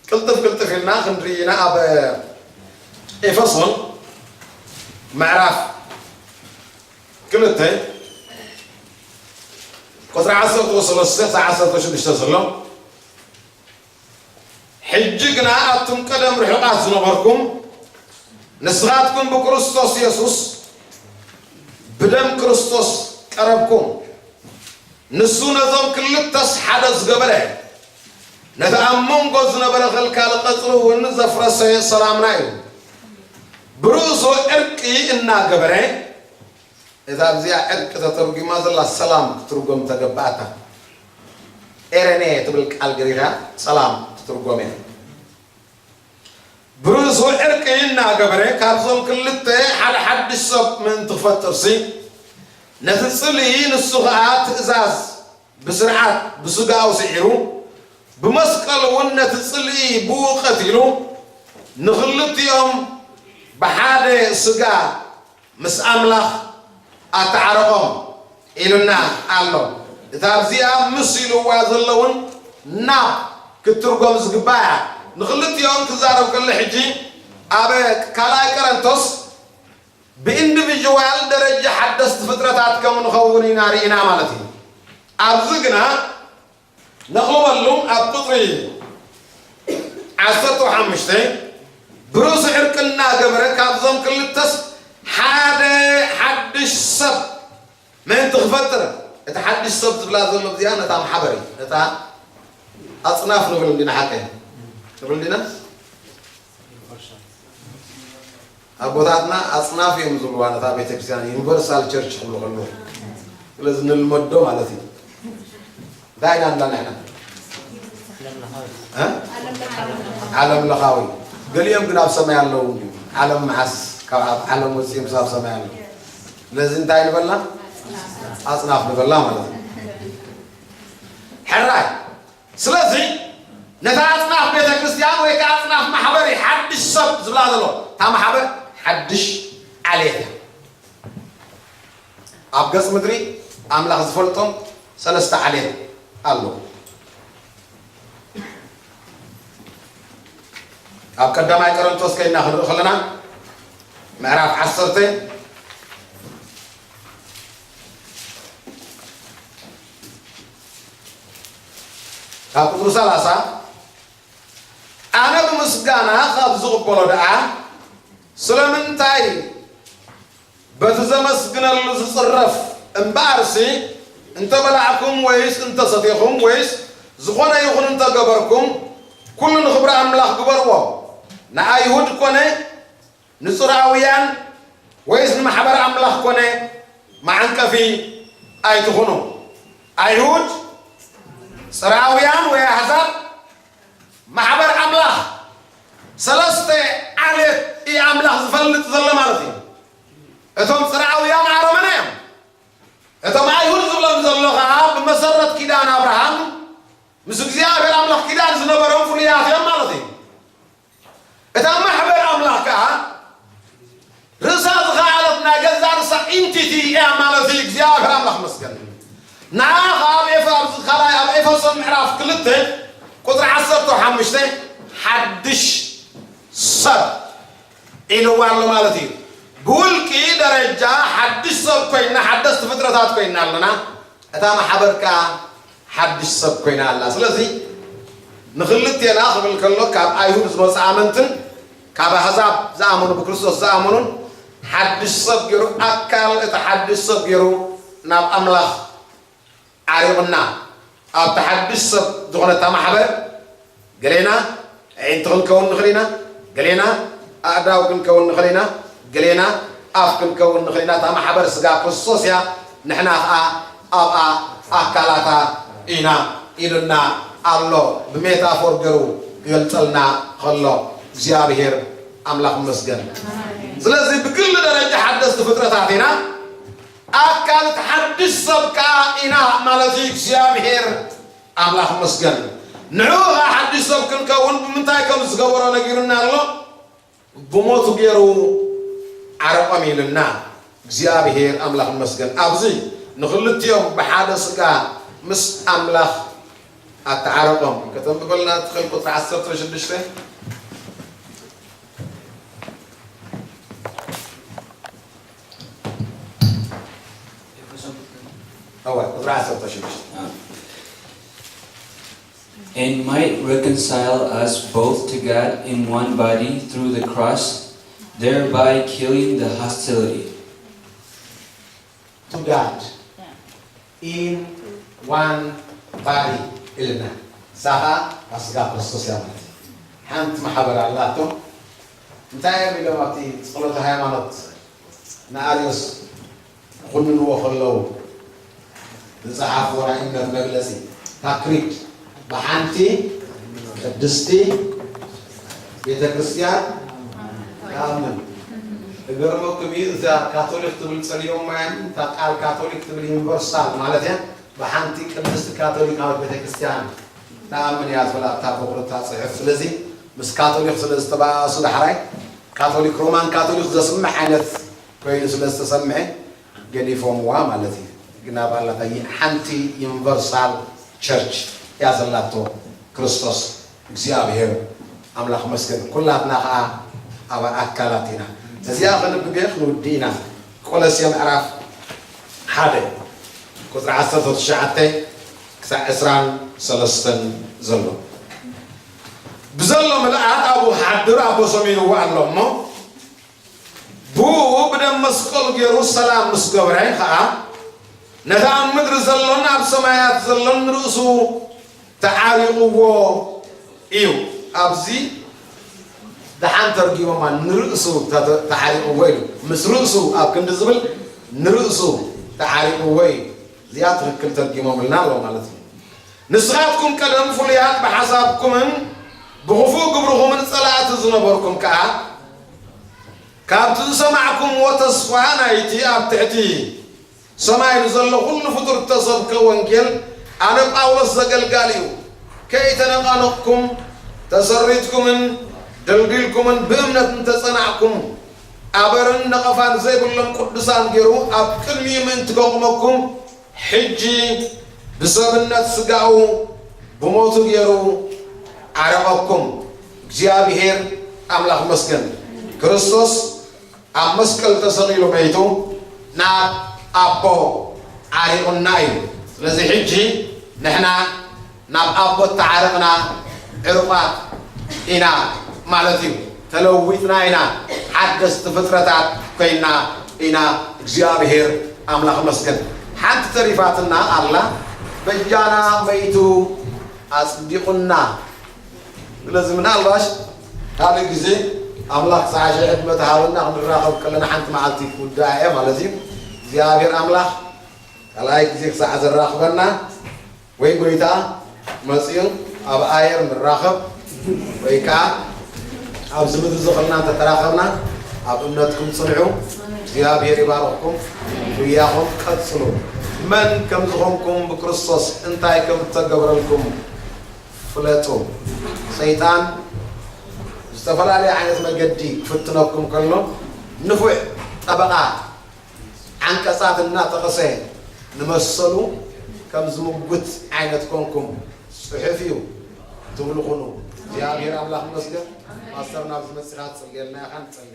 ቅልጥፍ ቅልጥፍ ኢልና ክንርኢ ኢና። ኣብ ኤፌሶን ምዕራፍ ክልተ ቁጽሪ ዓሰርተ ሰለስተ ክሳዕ ዓሰርተ ሽዱሽተ ዘሎ፣ "ሕጂ ግና ኣቱም ቀደም ርሑቓት ዝነበርኩም፣ ንስኻትኩም ብክርስቶስ የሱስ ብደም ክርስቶስ ቀረብኩም። ንሱ ነዞም ክልተስ ሓደ ዝገበረ፣ ነቲ ኣብ መንጎ ዝነበረ ኸልካል ቐጽሪ እውን ዘፍረሰ ሰላምና እዩ። ብርእሱ ዕርቂ እናገበረ"፣ እዛ ኣብዚኣ ዕርቂ ተተርጒማ ዘላ ሰላም ክትርጎም ተገባኣታ። ኤረኔ ትብል ቃል ግሪኻ ሰላም ትትርጎም እያ። ብርእሱ ዕርቂ እናገበረ ካብዞም ክልተ ሓደ ሓድሽ ሰብ ምእንቲ ክፈጥርሲ፣ ነቲ ጽልኢ፣ ንሱ ኸኣ ትእዛዝ ብስርዓት ብስጋኡ ስዒሩ፣ ብመስቀል እውን ነቲ ጽልኢ ብኡ ቀቲሉ፣ ንኽልቲኦም ብሓደ ስጋ ምስ ኣምላኽ ኣተዓረቖም ኢሉና ኣሎ። እታ ኣብዚኣ ምስ ኢልዋ ዘለውን ናብ ክትትርጎም ዝግባእ እያ። ንኽልቲኦም ክዛረብ ከሎ፣ ሕጂ ኣብ ካልኣይ ቆሮንቶስ ብኢንዲቪዥዋል ደረጃ ሓደስቲ ፍጥረታት ከም ንኸውን ኢና ርኢና ማለት እዩ። ኣብዚ ግና ነቕልበሉ። ኣብ ቁጽሪ ዓሰርተ ሓሙሽተ፣ ብርእሱ ዕርቂ እናገበረ ካብዞም ክልተስ ሓደ ሓድሽ ሰብ ምእንቲ ክፈጥር፣ እቲ ሓድሽ ሰብ ዝብላ ዘሎ እዚኣ ነታ ማሕበር እዩ። ነታ ኣጽናፍ ንብል እንዲና፣ ሓቀ ንብል እንዲና። ኣቦታትና ኣጽናፍ እዮም ዝብልዋ ነታ ቤተክርስትያን፣ ዩኒቨርሳል ቸርች ክብሉ ከለዉ። ስለዚ ንልመዶ ማለት እዩ። እንታይ ኢና ንብላ ንሕና? እ? ዓለም ለኻዊ። ገሊኦም ግን ኣብ ሰማይ ኣለዉ እንዲዩ። ዓለም መዓስ ካብ ኣብ ዓለም ወጺኦም ክሳብ ሰማይ ኣለዉ። ስለዚ እንታይ ንበላ? ኣጽናፍ ንበላ ማለት እዩ። ሕራይ። ስለዚ ነታ ኣጽናፍ ቤተ ክርስቲያን ወይ ከኣ ኣጽናፍ ማሕበር እዩ ሓድሽ ሰብ ዝብላ ዘሎ። እታ ማሕበር ሓድሽ ዓሌት እያ። ኣብ ገጽ ምድሪ ኣምላኽ ዝፈልጦም ሰለስተ ዓሌት ኣለዉ። ኣብ ቀዳማይ ቆሮንቶስ ከይድና ክንርኢ ከለና ምዕራፍ ዓሰርተ ካብ ቁጽሪ ሰላሳ፣ ኣነ ብምስጋና ካብ ዝቕበሎ ደኣ ስለምንታይ በቲ ዘመስግነሉ ዝጽረፍ እምበኣርሲ፣ እንተ በላዕኩም ወይስ እንተ ሰቴኹም ወይስ ዝኾነ ይኹን እንተ ገበርኩም፣ ኩሉ ንኽብሪ ኣምላኽ ግበርዎ። ንኣይሁድ ኮነ ንጽርኣውያን ወይስ ንማሕበር ኣምላኽ ኮነ መዓንቀፊ ኣይትኹኑ። ኣይሁድ፣ ጽርኣውያን ወይ ኣሕዛብ፣ ማሕበር ኣምላኽ፣ ሰለስተ ዓሌት እዩ ኣምላኽ ዝፈልጥ ዘሎ ማለት እዩ። እቶም ጽርኣውያን ኣረመነ እዮም። እቶም ኣይሁድ ዝብሎም ዘሎ ኸዓ ብመሰረት ኪዳን ኣብርሃም ምስ እግዚኣብሔር ኣምላኽ ኪዳን ዝነበሮም ፍሉያት እዮም ማለት እዩ። እታ ማሕበር ኣምላኽ ከኣ ርእሳ ዝኸኣለት ናይ ገዛ ርእሳ ኢንቲቲ እያ ማለት እዩ። እግዚኣብሔር ኣምላኽ መስገን። ንዓ ኸኣ ኣብ ኤፈ-፣ ኣብዚ ካልኣይ ኣብ ኤፌሶን ምዕራፍ ክልተ ቁጽሪ ዓሰርተ ሓሙሽተ ሓድሽ ሰብ ኢልዋ ኣሎ ማለት እዩ። ብውልቂ ደረጃ ሓድሽ ሰብ ኮይና፣ ሓደስቲ ፍጥረታት ኮይና ኣለና። እታ ማሕበር ከኣ ሓድሽ ሰብ ኮይና ኣላ። ስለዚ ንኽልቴና ክብል ከሎ ካብ ኣይሁድ ዝመጹ ኣመንትን ካብ ኣህዛብ ዝኣመኑ፣ ብክርስቶስ ዝኣመኑን ሓድሽ ሰብ ገይሩ፣ ኣካል እቲ ሓድሽ ሰብ ገይሩ ናብ ኣምላኽ ዓሪቑና። ኣብቲ ሓድሽ ሰብ ዝኾነታ ማሕበር ገሌና ኣዒንቲ ክንከውን ንኽእል ኢና፣ ገሌና ኣእዳው ክንከውን ንኽእል ኢና፣ ገሌና ኣፍ ክንከውን ንኽእል ኢና። እታ ማሕበር ስጋ ክርስቶስ እያ፣ ንሕና ኸኣ ኣብኣ ኣካላታ ኢና ኢሉና ኣሎ። ብሜታፎር ገይሩ ክገልጸልና ከሎ እግዚኣብሔር ኣምላኽ ይመስገን። ስለዚ ብግሊ ደረጃ ሓደስቲ ፍጥረታት ኢና፣ ኣካል እቲ ሓድሽ ሰብ ከኣ ኢና ማለት እዩ። እግዚኣብሔር ኣምላኽ ይመስገን። ንዕኡ ኸኣ ሓድሽ ሰብ ክንከውን ብምንታይ ከም ዝገበሮ ነጊሩና ኣሎ። ብሞቱ ገይሩ ዓረቆም ኢልና። እግዚኣብሔር ኣምላኽ ይመስገን። ኣብዚ ንኽልቲኦም ብሓደ ስጋ ምስ ኣምላኽ ኣተዓረቆም። ከተንብበልና ትኽእል ቁጽሪ ዓሰርተ ሽዱሽተ? እወ፣ ቁጽሪ ዓሰርተ ሽዱሽተ። And might reconcile us both to God in one body through the cross, thereby killing the hostility. To God in one body ኢልና። ንሳ ኸኣ ኣብ ስጋ ክርስቶስ እያ ማለት እዩ። ሓንቲ ማሕበር ኣላቶም። እንታይ እዮም ኢሎም ኣብቲ ጸሎተ ሃይማኖት ንኣርዮስ ክኹንንዎ ከለዉ ዝጸሓፍዎ ናይ እምነት መግለጺ፣ እታ ክሪድ፣ ብሓንቲ ቅድስቲ ቤተ ክርስቲያን ንኣምን። እገርመኩም እዩ፣ እዛ ካቶሊክ ትብል ጸሊኦም ማያን፣ እታ ቃል ካቶሊክ ትብል ዩኒቨርሳል ማለት እያ። ብሓንቲ ቅድስቲ ካቶሊካዊት ቤተ ክርስቲያን ንኣምን እያ ትብል ኣብታ በቁርታ ጽሑፍ። ስለዚ ምስ ካቶሊክ ስለ ዝተባኣሱ ዳሕራይ ካቶሊክ፣ ሮማን ካቶሊክ ዘስምዕ ዓይነት ኮይኑ ስለ ዝተሰምዐ ገዲፎምዋ ማለት እዩ። ግን ኣብ ኣላታ ይ-፣ ሓንቲ ዩኒቨርሳል ቸርች እያ ዘላቶ ክርስቶስ። እግዚኣብሔር ኣምላኽ መስገን። ኩላትና ኸዓ ኣባል ኣካላት ኢና። እዚኣ ክንብብ እየ፣ ክንውዲ ኢና። ቆሎሴ ምዕራፍ ሓደ ቁጽሪ ዓሰርተ ትሽዓተ ክሳዕ ዕስራን ሰለስተን ዘሎ። ብዘሎ ምልኣት ኣብኡ ክሓድር ኣቦ ሰሚንዎ ኣሎ እሞ፣ ብኡ ብደም መስቀሉ ገይሩ ሰላም ምስ ገብረ ኸዓ፣ ነቲ ኣብ ምድሪ ዘሎን ኣብ ሰማያት ዘሎን ንርእሱ ተዓሪቕዎ እዩ። ኣብዚ ደሓን ተርጊሞማ፣ ንርእሱ ተተ-፣ ተዓሪቕዎ ኢሉ። ምስ ርእሱ ኣብ ክንዲ ዝብል ንርእሱ ተዓሪቕዎ እዩ። እዚኣ ትኽክል ተርጊሞምልና ኣሎ ማለት እዩ። ንስኻትኩም ቀደም ፍሉያት ብሓሳብኩምን ብኽፉእ ግብርኹምን ጸላእቲ ዝነበርኩም ከኣ፣ ካብቲ ዝሰማዕኩምዎ ተስፋ ናይቲ ኣብ ትሕቲ ሰማይ ንዘሎ ኩሉ ፍጡር እተሰብከ ወንጌል፣ ኣነ ጳውሎስ ዘገልጋሊኡ፣ ከይተነቓነቕኩም ተሰሪትኩምን ደልዲልኩምን ብእምነት እንተጸናዕኩም፣ ኣበርን ነቐፋን ዘይብሎም ቅዱሳን ገይሩ ኣብ ቅድሚኡ ምእንቲ ከቑመኩም፣ ሕጂ ብሰብነት ስጋኡ ብሞቱ ገይሩ ዓረቐኩም። እግዚኣብሔር ኣምላኽ መስገን። ክርስቶስ ኣብ መስቀል ተሰቒሉ መይቱ ናብ ኣቦ ዓሪቑና እዩ። ስለዚ ሕጂ ንሕና ናብ ኣቦ እተዓረቕና ዕሩቓት ኢና ማለት እዩ። ተለዊጥና ኢና፣ ሓደስቲ ፍጥረታት ኮይና ኢና። እግዚኣብሔር ኣምላኽ መስገን። ሓንቲ ተሪፋትና ኣላ፣ በጃና መይቱ ኣጽዲቑና። ስለዚ ምናልባሽ ካልእ ግዜ ኣምላኽ ክሳዕ ሽሕ ዕድመ ተሃበና ክንራኸብ ከለና ሓንቲ መዓልቲ ክውዳእ እየ ማለት እዩ። እግዚኣብሔር ኣምላኽ ካልኣይ ግዜ ክሳዕ ዘራኽበና ወይ ጎይታ መጺኡ ኣብ ኣየር ንራኸብ ወይ ከዓ ኣብዚ ምድሪ ዝኽልና እንተተራኸብና ኣብ እምነትኩም ጽንዑ። እግዚኣብሔር ይባርኽኩም። ጉያኹም ቀጽሉ። መን ከም ዝኾንኩም ብክርስቶስ እንታይ ከም እተገብረልኩም ፍለጡ። ሰይጣን ዝተፈላለየ ዓይነት መገዲ ክፍትነኩም ከሎ ንፉዕ ጠበቓ ዓንቀጻት እናጠቐሰ ንመሰሉ ከም ዝምጉት ዓይነት ኮንኩም ጽሑፍ እዩ ትብሉ ኩኑ። እግዚኣብሔር ኣምላኽ ይመስገን። ፓስተር ናብ ዝመጽኻ ትጽልየልና ኢኻ፣ ንጸሊ።